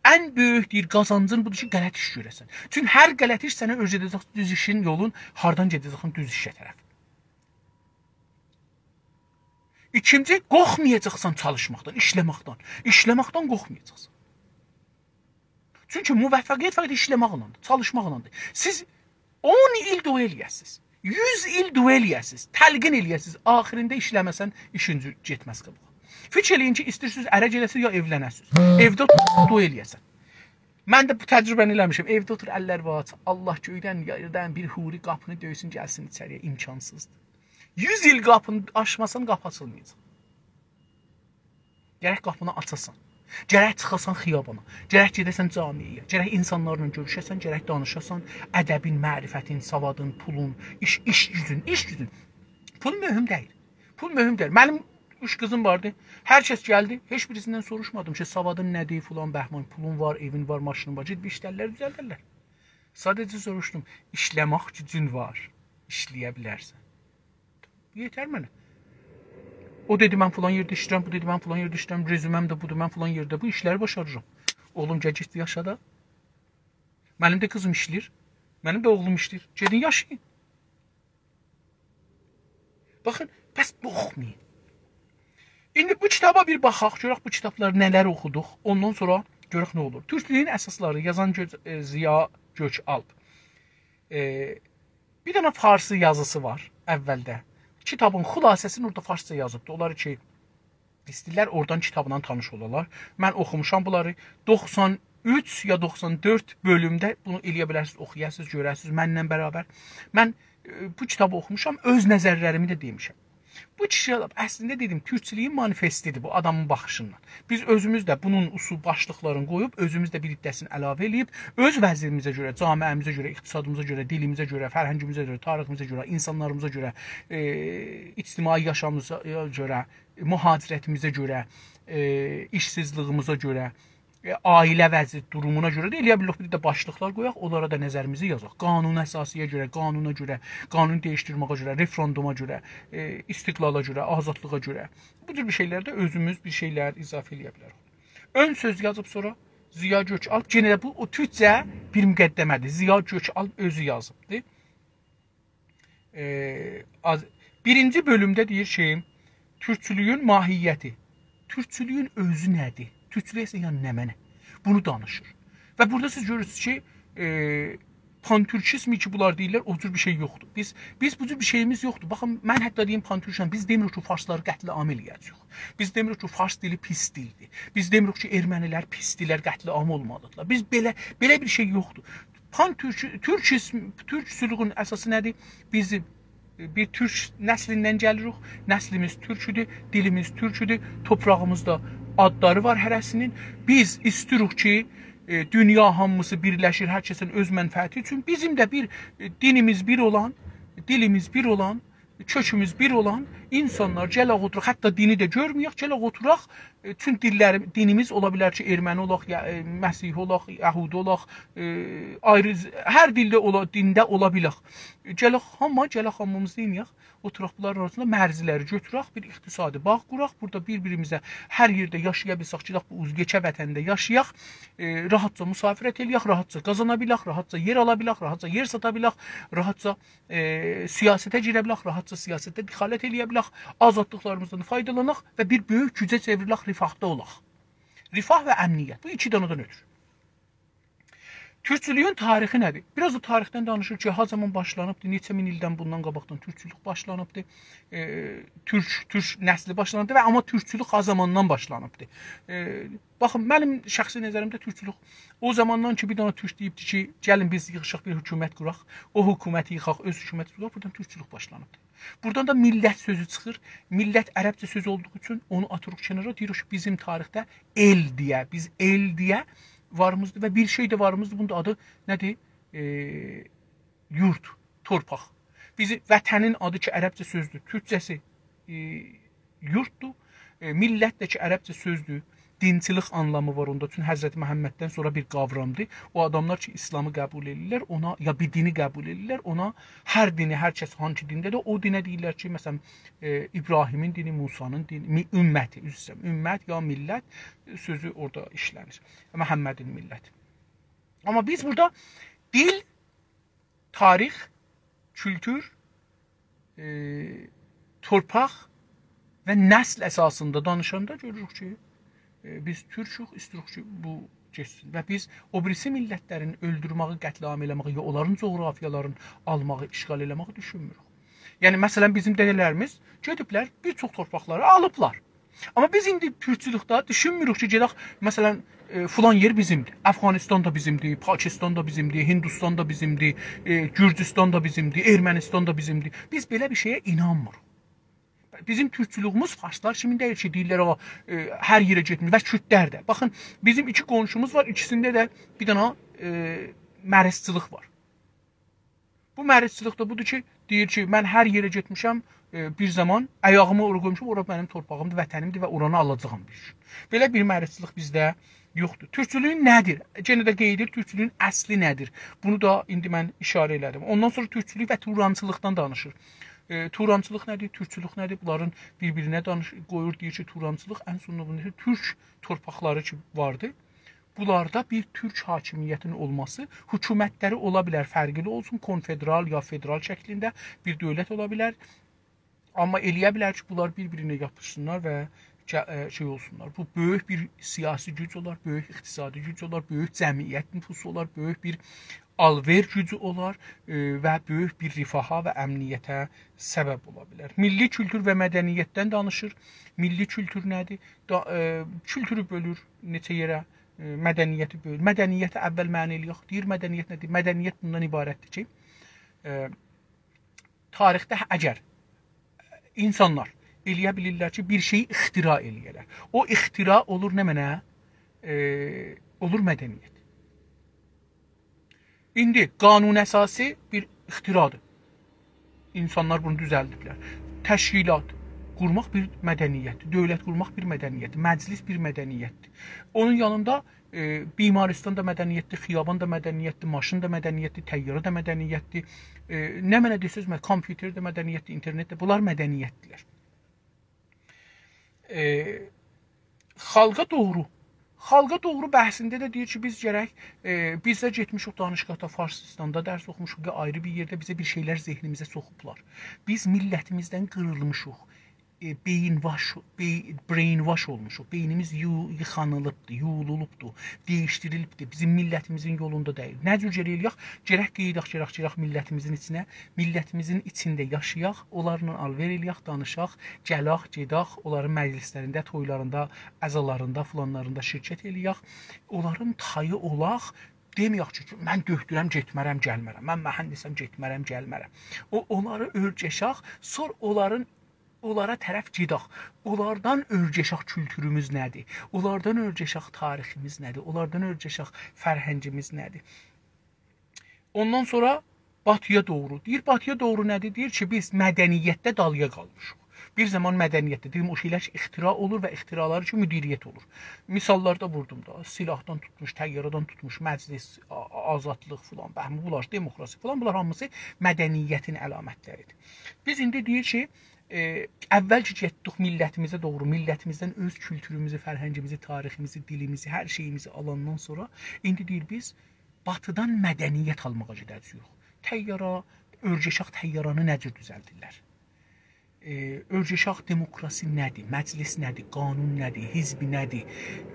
ان بؤیوک، دئییر، قازانجین بودور کی، غلط ایش گؤره‌سن. چونکی هر غلط ایش سنه اؤیره‌جک دوز ایشین یولون، هاردان گئده‌جکسن دوز ایشه طرف. ایکینجی، قورخمایاجاقسان چالیشماقدان، ایشله‌مکدن. ایشله‌مکدن قورخمایاجاقسان. چونکی موفقیت فقط ایشله‌مکلندیر، چالیشماقلاندیر. سیز اون ایل دعا ائله‌یه‌سینیز، یوز ایل دعا ائله‌یه‌سینیز، تلقین ائله‌یه‌سینیز، آخیرینده ایشله‌مه‌سن، ایشین جور گئتمز قاباغا. فیکیر ائله‌یین کی، ایسته‌ییرسینیز اره گئده‌سینیز یا ائولنه‌سینیز. ائوده اوتوروب دعا ائله‌یه‌سن. من ده بو تجربه‌نی ائله‌میشم. ائوده اوتور، اللر باغ آچ. الله گؤیدن، یئردن بیر حوری قاپینی دؤیسون، گلسین ایچری‌یه. امکانسیزدیر. یوز ایل قاپینی آچماسان، قاپی آچیلمایاجاق. گرک قاپینی آچاسان. گرک چیخاسان خیابانا. گرک گئده‌سن جامعه‌یه. گرک اینسانلارلا گؤروشه‌سن، گرک دانیشاسان. ادبین، معرفتین، سوادین، پولون، ایش، ایش گوجون، ایش گوجون. پول مهم دئییل. پول مهم دئییل. منیم اوچ قیزیم واردی. هر کس گلدی، هئچ بیریسیندن سوروشمادیم کی، سوادین نه‌دیر، فلان بهمان، پولون وار، ائوین وار، ماشینین وار، گئدیب ایشلرلر، دوزلدرلر. ساده‌جه سوروشدوم، ایشله‌مک گوجون وار، ایشله‌یه بیلرسن. یئتر منه. او دئدی، «من فلان یئرده ایشله‌ییرم»، بو دئدی، «من فلان یئرده ایشله‌ییرم»، رزومه‌م ده بودور، «من فلان یئرده بو ایشلری باشاریرام.» اوغلوم، گل گئت یاشا دا. منیم ده قیزیم ایشله‌ییر، منیم ده اوغلوم ایشله‌ییر. گئدین یاشایین. باخین، پس قورخمایین. ایندی بو کیتابا بیر باخاق، گؤرک بو کیتابلار نه‌لر اوخودوق، اوندان سونرا گؤرک نه اولور. تورکلویون اساسلاری، یازان گؤ-، ائ، ضیا گؤک‌آلپ. ائ، بیر دنه فارسی یازیسی وار اولده. کیتابین خلاصه‌سینی اورادا فارسجا یازیبدی. اونلار کی ایسته‌ییرلر اورادان کیتابلا تانیش اولالار. من اوخوموشام بونلاری. دوخسان اوچ یا دوخسان دؤرد بؤلومده بونو ائله‌یه بیلرسینیز، اوخویاسینیز، گؤره‌سینیز، منله برابر. من، ائ، بو کیتابی اوخوموشام، اؤز نظرلریمی ده دئمیشم. بو کیتاب، اصلینده دئدیم، تورکچولویون مانیفستیدیر بو آدامین باخیشیندان. بیز اؤزوموز ده بونون اصول باشلیقلارینی قویوب، اؤزوموز ده بیر عده‌سینی علاوه ائله‌ییب، اؤز وضعیتیمیزه گؤره، جامعه‌میزه گؤره، اقتصادیمیزا گؤره، دیلیمیزه گؤره، فرهنگیمیزه گؤره، تاریخیمیزه گؤره، اینسانلاریمیزا گؤره، ائ، اجتماعی یاشامیمیزا گؤره، مهاجرتیمیزه گؤره، ائ، ایشسیزلیگیمیزه گؤره، ائ، عائله وضعیت دورومونا گؤره ده ائله‌یه بیلیریک، بیر ده باشلیقلار قویاق، اونلارا دا نظریمیزی یازاق. قانون اساسی‌یه گؤره، قانونا گؤره، قانون دییشدیرمه‌یه گؤره، رفراندوما گؤره، ائ، استقلالا گؤره، آزادلیغا گؤره. بو جور بیر شئیلرده اؤزوموز بیر شئیلر اضافه ائله‌یه بیلریک. اؤن سؤز یازیب سونرا ضیا گؤک‌آلپ، یئنه ده بو او تورکجه بیر مقدمه‌دیر. ضیا گؤک‌آلپ اؤزو یازیبدی. ائ، آز-، بیرینجی بؤلومده دئییر کی، تورکچولویون ماهیتی، تورکچولویون اؤزو نه‌دیر؟ تورکچولوک اصلینده یعنی نمنه؟ بونو دانیشیر. و بورادا سیز گؤرورسونوز کی، ائ، پان‌تورکیزم کی بونلار دئییرلر، او جور بیر شئی یوخدور. بیز، بیز بو جور بیر شئییمیز یوخدور. باخین، من حتی دئییم پان‌تورکیزم، بیز دئمیریک کی، فارسلاری قتل‌عام ائله‌یه‌جه‌ییک. بیز دئمیریک کی، فارس دیلی پیس دیلدیر. بیز دئمیریک کی، ارمنی‌لر پیسدیرلر، قتل‌عام اولمالیدیرلار. بیز بئله، بئله بیر شئی یوخدور. پان‌تورک-، تورکیزم، تورکچولویون اساسی نه‌دیر؟ بیز، ائ، بیر تورک نسلیندن گلیریک. نسلیمیز تورکودور، دیلیمیز تورکودور، توپراغیمیزدا آدلاری وار هره‌سینین. بیز ایسته‌ییریک کی، ائ، دونیا هامیسی بیرلشیر، هر کسین اؤز منفعتی اوچون. بیزیم ده بیر، ائ، دینیمیز بیر اولان، دیلیمیز بیر اولان، کؤکوموز بیر اولان اینسانلار گلک اوتوراق، حتی دینی ده گؤرمه‌یک، گلک اوتوراق، ائ، چون دیللری، دینیمیز اولا بیلر کی، ارمنی اولاق، یا، ائ، مسیحی اولاق، یهودی اولاق، ائ، آیری، هر دیلده اولا، دینده اولا بیلک. ائ، گلک هامی، گلک هامیمیز نئینیه‌ک؟ اوتوراق بونلارین آراسیندا مرزلری گؤتورک، بیر اقتصادی باغ قوراق، بورادا بیر-بیریمیزه هر یئرده یاشایا بیلسک، گئدک بو اوز-، یئکه وطنده یاشایاق، ائ، راحتجا مسافرت ائله‌یک، راحتجا قازانا بیلک، راحتجا یئر آلا بیلک، راحتجا یئر ساتا بیلک، راحتجا ائ، سیاسته گیره بیلک، راحتجا سیاستده دخالت ائله‌یه بیلک، آزادلیقلاریمیزدان فایدالاناق و بیر بؤیوک گوجه چئوریلک، رفاهدا اولاق. رفاه و امنیت. بو ایکی دانادان اؤتور. تورکچولویون تاریخی نه‌دیر؟ بیر آز دا تاریخدن دانیشیر کی، ها زامان باشلانیبدیر، نئچه مین ایلدن بوندان قاباقدان تورکچولوک باشلانیبدیر. ائ، تورک، تورک نسلی باشلانیبدیر و آمما تورکچولوک ها زاماندان باشلانیبدیر. ائ، باخین، منیم شخصی نظریمده تورکچولوک او زاماندان کی، بیر دنه تورک دئییبدی کی، گلین بیز ییغیشاق، بیر حکومت قوراق، او حکومتی ییخاق، اؤز حکومتی قوراق، بورادان تورکچولوک باشلانیبدی. بورادان دا میللت سؤزو چیخیر. میللت عربجه سؤز اولدوغو اوچون اونو آتیریق کنارا، دئییریک کی، بیزیم تاریخده ائل دئیه، بیز ائل دئیه واریمیزدیر و بیر شئی ده واریمیزدیر. بونون دا آدی نه‌دیر؟ ائ، یورد، تورپاق. بیزیم وطنین آدی کی، عربجه سؤزدور، تورکجه‌سی، ائ، یورددور. ائ، میللت ده کی، عربجه سؤزدور، دینچیلیک آنلامی وار اوندا. چون حضرت محمددن سونرا بیر قاورامدیر. او آداملار کی، ایسلامی قبول ائدیرلر، اونا، یا بیر دینی قبول ائدیرلر، اونا هر دینی، هر کس هانسی دینده‌دیر، او دینه دئییرلر کی، مثلا، ائ، ابراهیمین دینی، موسانین دینی، می-، امتی، عذر ایسته‌ییرم، امت یا میللت سؤزو اورادا ایشله‌نیر. محمدین میللتی. آمما بیز بورادا دیل، تاریخ، کولتور، ائ، تورپاق و نسل اساسیندا دانیشاندا گؤروروک کی، ائ، بیز تورکوک، ایسته‌ییریک کی، بو گئتسین. و بیز او بیریسی میللتلرین اؤلدورمه‌یی، قتل‌عام ائله‌مه‌یی، یا اونلارین جغرافیالارینی آلماغی، اشغال ائله‌مه‌یی دوشونموروک. یعنی، مثلا، بیزیم دده‌لریمیز گئدیبلر، بیر چوخ تورپاقلاری آلیبلار. آمما بیز ایندی تورکچولوکده دوشونموروک کی، گئدک، مثلا، ائ، فلان یئر بیزیمدیر. افغانستان دا بیزیمدیر، پاکستان دا بیزیمدیر، هندوستان دا بیزیمدیر، ائ، گورجوستان دا بیزیمدیر، ارمنستان دا بیزیمدیر. بیز بئله بیر شئیه اینانمیریق. بیزیم تورکچولویوموز فارسلار کیمی دئییل کی، دئییرلر، «او، ائ، هر یئره گئتمیر» و کوردلر ده. باخین، بیزیم ایکی قونشوموز وار، ایکیسینده ده بیر دنه، ائ، مریضچیلیق وار. بو مریضچیلیک ده بودور کی، دئییر کی، «من هر یئره گئتمیشم، ائ، بیر زامان آیاغیمی اورا قویموشام، اورا منیم تورپاغیمدیر، وطنیمدیر و اورانی آلاجاغام بیر گون.» بئله بیر مریضچیلیک بیزده یوخدور. تورکچولویون نه‌دیر؟ یئنه ده قید ائدیر، تورکچولویون اصلی نه‌دیر؟ بونو دا ایندی من ایشاره ائله‌دیم. اوندان سونرا تورکچولوک و تورانچیلیقدان دانیشیر. ائ، تورانچیلیق نه‌دیر؟ تورکچولوک نه‌دیر؟ بونلارین بیر-بیرینه دانیش-، قویور، دئییر کی، تورانچیلیق، ان سونوندا بونو دئییر، تورک تورپاقلاری کی واردی. بونلاردا بیر تورک حاکمیتینین اولماسی، حکومتلری اولا بیلر فرقلی اولسون، کنفدرال یا فدرال شکلینده بیر دؤولت اولا بیلر. آمما ائلیه بیلر کی، بونلار بیر-بیرینه یاپیشسینلار و گه-، ائ، شئی اولسونلار. بو بؤیوک بیر سیاسی گوج اولار، بؤیوک اقتصادی گوج اولار، بؤیوک جمعیت نفوسو اولار، بؤیوک بیر آلوئر گوجو اولار، ائ، و بؤیوک بیر رفاها و امنیته سبب اولا بیلر. میللی کولتور و مدنیتدن دانیشیر. میللی کولتور نه‌دیر؟ دا، ائ، کولتورو بؤلور نئچه یئره، ائ، مدنیتی بؤلور. مدنیتی اول معنا ائلیک. دئییر، مدنیت نه‌دیر؟ مدنیت بوندان عبارتدیر کی، ائ، تاریخده اگر اینسانلار ائلیه بیلیرلر کی، بیر شئیی اختراع ائلیه‌لر. او اختراع اولور نمنه؟ ائ، اولور مدنیت. ایندی قانون اساسی بیر اختراعدیر. اینسانلار بونو دوزلدیبلر. تشکیلات قورماق بیر مدنیتدیر. دؤولت قورماق بیر مدنیتدیر. مجلس بیر مدنیتدیر. اونون یانیندا، ائ، بیمارستان دا مدنیتدیر، خیابان دا مدنیتدیر، ماشین دا مدنیتدیر، طیاره ده مدنیتدیر. ائ، نمنه دئسز، مه-، کامپیوتر ده مدنیتدیر، اینترنت ده. بونلار مدنیتدیرلر. ائ، خالقا دوغرو. خالقا دوغرو بحثینده ده دئییر کی، بیز گرک، ائ، بیز ده گئتمیشیک دانشگاهدا، فارسیستاندا درس اوخوموشوق، یا آیری بیر یئرده بیزه بیر شئیلر ذهنیمیزه سوخوبلار. بیز میللتیمیزدن قیریلمیشیق. ائ، بئیین واش، بئی-، brainwash اولموشوق. بئینیمیز یو-، ییخانیلیبدیر، یویولولوبدور، دییشدیریلیبدیر. بیزیم میللتیمیزین یولوندا دئییل. نه جور گرک ائلیک؟ گرک قئییداق، گرک گیرک میللتیمیزین ایچینه، میللتیمیزین ایچینده یاشایاق، اونلارلا آلوئر ائلیک، دانیشاق، گلک، گئدک، اونلارین مجلسلرینده، تویلاریندا، عزالاریندا، فلانلاریندا شرکت ائلیک، اونلارین تایی اولاق، دئمه‌یک کی، «من دؤکتورم، گئتمه‌رم، گلمه‌رم. من مهندسم، گئتمه‌رم، گلمه‌رم.» او، اونلاری اؤرگشک، سونرا اونلارین، اونلارا طرف گئدک. اونلاردان اؤرگشک کولتوروموز نه‌دیر؟ اونلاردان اؤرگشک تاریخیمیز نه‌دیر؟ اونلاردان اؤرگشک فرهنگیمیز نه‌دیر؟ اوندان سونرا باتی‌یا دوغرو. دئییر، باتی‌یا دوغرو نه‌دیر؟ دئییر کی، بیز مدنیتده دالییا قالمیشیق. بیر زامان مدنیتده، دئدیم، او شئیلر کی، اختراع اولور و اختراعلار اوچون مدیریت اولور. مثاللار دا ووردوم دا، سلاحدان توتموش، طیاره‌دن توتموش، مجلس، آ-، آ-، آزادلیق فلان، بهمان، بونلار، دموکراسی فلان، بونلار هامیسی مدنیتین علامتلریدیر. بیز ایندی دئییر کی، ائ، اول کی گئتدیک میللتیمیزه دوغرو، میللتیمیزدن اؤز کولتوروموزو، فرهنگیمیزی، تاریخیمیزی، دیلیمیزی، هر شئییمیزی آلاندان سونرا، ایندی دئییر، بیز باتیدان مدنیت آلماغا گئده‌جه‌ییک. طیاره، اؤرگشک طیاره‌نی نه جور دوزلدیرلر؟ ائ، اؤرگشک دموکراسی نه‌دیر؟ مجلس نه‌دیر؟ قانون نه‌دیر؟ حزب نه‌دیر؟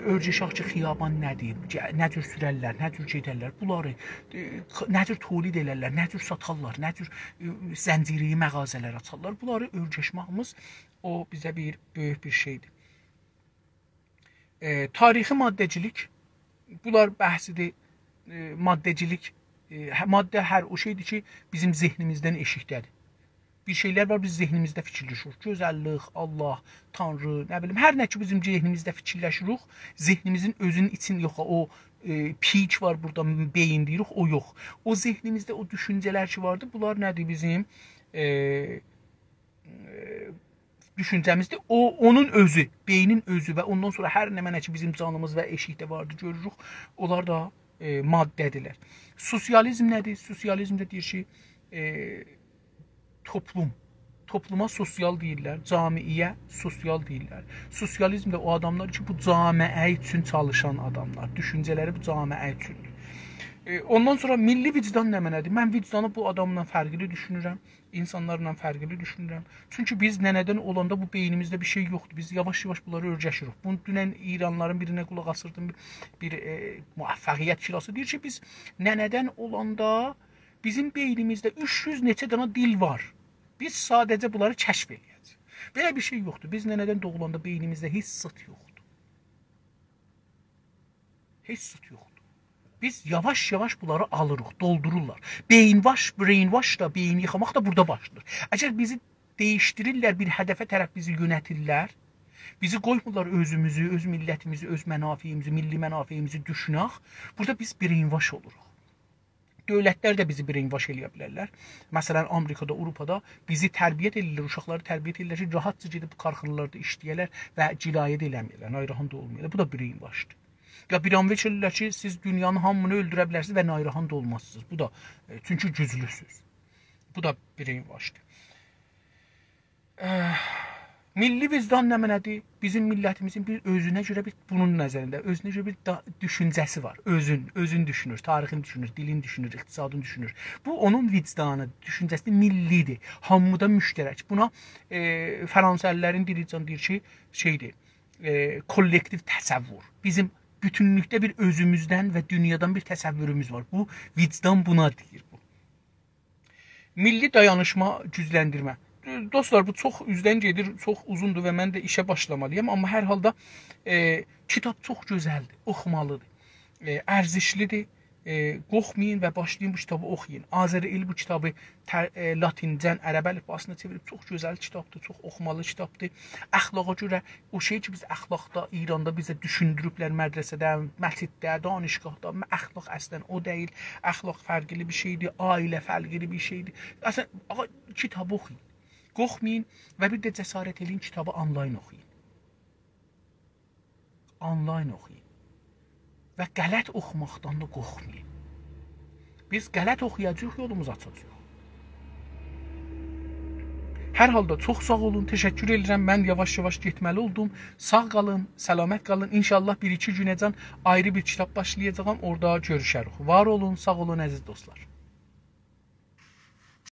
اؤرگشک کی، خیابان نه‌دیر؟ گه-، نه جور سوررلر؟ نه جور گئدرلر؟ بونلاری، ائ، خ-، نه جور تولید ائلرلر؟ نه جور ساتارلار؟ نه جور، ائ، زنجیره‌ای مغازه‌لر آچارلار؟ بونلاری اؤرگشمه‌ییمیز او بیزه بیر بؤیوک بیر شئیدیر. ائ، تاریخی ماده‌چیلیک، بونلار بحثیدیر. ائ، ماده‌چیلیک، ائ، هه-، ماده هر او شئیدیر کی، بیزیم ذهنیمیزدن ائشیکده‌دیر. بیر شئیلر وار، بیز ذهنیمیزده فیکیرلشیریک. گؤزللیک، الله، تانری، نه بیلیم، هر نه کی بیزیم ذهنیمیزده فیکیرلشیریک، ذهنیمیزین اؤزونون ایچین یوخ، او، ائ، پیک وار بورادا، بئیین دئییریک، او یوخ. او ذهنیمیزده او دوشونجه‌لر کی واردی، بونلار نه‌دیر بیزیم؟ ائ، ائ، دوشونجه‌میزدیر. او، اونون اؤزو، بئینین اؤزو و اوندان سونرا هر نمنه کی بیزیم جانیمیز و ائشیکده واردی، گؤروروک، اونلار دا، ائ، ماده‌دیرلر. سوسیالیزم نه‌دیر؟ سوسیالیزم ده دئییر کی، ائ، توپلوم. توپلوما سوسیال دئییرلر، جامعه‌یه سوسیال دئییرلر. سوسیالیزم ده او آداملار کی، بو جامعه اوچون چالیشان آداملار، دوشونجه‌لری بو جامعه اوچوندور. ائ، اوندان سونرا میللی وجدان نمنه‌دیر؟ من وجدانی بو آداملا فرقلی دوشونورم، اینسانلارلا فرقلی دوشونورم. چونکی بیز ننه‌دن اولاندا بو بئینیمیزده بیر شئی یوخدور. بیز یاواش-یاواش بونلاری اؤرگشیریک. بو دونن ایرانلیلارین بیرینه قولاق آسیردیم، بیر، ائ، موفقیت کلاسی. دئییر کی، بیز ننه‌دن اولاندا بیزیم بئینیمیزده اوچ یوز نئچه دنه دیل وار. بیز ساده‌جه بونلاری کشف ائله‌یه‌جه‌ییک. بئله بیر شئی یوخدور. بیز ننه‌دن دوغولاندا بئینیمیزده هئچ زاد یوخدور. هئچ زاد یوخدور. بیز یاواش-یاواش بونلاری آلیریق، دولدورورلار. Brainwash، brainwash دا، بئیین ییخاماق دا بورادا باشلاییر. اگر بیزی دییشدیریرلر، بیر هدفه طرف بیزی یؤنتیرلر، بیزی قویمورلار اؤزوموزو، اؤز میللتیمیزی، اؤز منافعیمیزی، میللی منافعیمیزی دوشونک، بورادا بیز brainwash اولوروق. دؤولتلر ده بیزی brainwash ائله‌یه بیلرلر. مثلا، آمریکادا، آوروپادا بیزی تربیت ائدیرلر، اوشاقلاری تربیت ائدیرلر کی، راحتجا گئدیب کارخانالاردا ایشله‌یه‌لر و جنایت ائله‌مه‌یه‌لر، ناراحت دا اولمایالار. بو دا brainwash-دیر. یا بیر آنویچ ائله‌ییرلر کی، سیز دونیانین هامینی اؤلدوره بیلرسینیز و ناراحت اولمازسینیز. بو دا، ائ، چونکی گوجلوسوز. بو دا brainwash-دیر. اه، میللی وجدان نمنه‌دیر؟ بیزیم میللتیمیزین بیر اؤزونه گؤره بیر، بونون نظرینده، اؤزونه گؤره بیر دا-، دوشونجه‌سی وار. اؤزون، اؤزون دوشونور، تاریخین دوشونور، دیلین دوشونور، اقتصادین دوشونور. بو اونون وجدانی، دوشونجه‌سی میللی‌دیر. هامیدا مشترک. بونا، ائ، فرانسه‌لی‌لرین دیلی جان دئییر کی، شئی‌دیر، ائ، کولکتیو تصور. بیزیم بوتونلوکده بیر اؤزوموزدن و دونیادان بیر تصوروموز وار. بو وجدان بونا دئییر بو. میللی دایانیشما، گوجلندیرمه. دوستلار، بو چوخ اوزدن گئدیر، چوخ اوزوندور و من ده ایشه باشلامالی‌یام. آمما هر حالدا، ائ، کیتاب چوخ گؤزلدیر، اوخومالی‌دیر. ائ، ارزشلی‌دیر. ائ، قورخمایین و باشلایین بو کیتابی اوخویون. آذری ایل بو کیتابی تر-، ائ، لاتینجه‌دن عرب الیفباسینا چئویریب. چوخ گؤزل کیتابدیر، چوخ اوخومالی کیتابدیر. اخلاقا گؤره او شئی کی، بیز اخلاقدا، ایراندا بیزه دوشوندوروبلر مدرسه‌ده، مسجدده، دانشگاهدا، اخلاق اصلا او دئییل. اخلاق فرقلی بیر شئی‌دیر، عائله فرقلی بیر شئی‌دیر. اصلا، آقا، کیتاب اوخویون. قورخمایین و بیر ده جسارت ائله‌یین، کیتابی آنلاین اوخویون. آنلاین اوخویون. و غلط اوخوماقدان دا قورخمایین. بیز غلط اوخویاجاغیق، یولوموزو آچاجاغیق. هر حالدا چوخ ساغ اولون، تشکر ائدیرم. من یاواش-یاواش گئتمه‌لی اولدوم. ساغ قالین، سلامت قالین. ان‌شاءالله بیر-ایکی گونه‌جن آیری بیر کیتاب باشلایاجاغام، اورادا گؤروشه‌ریک. وار اولون، ساغ اولون، عزیز دوستلار.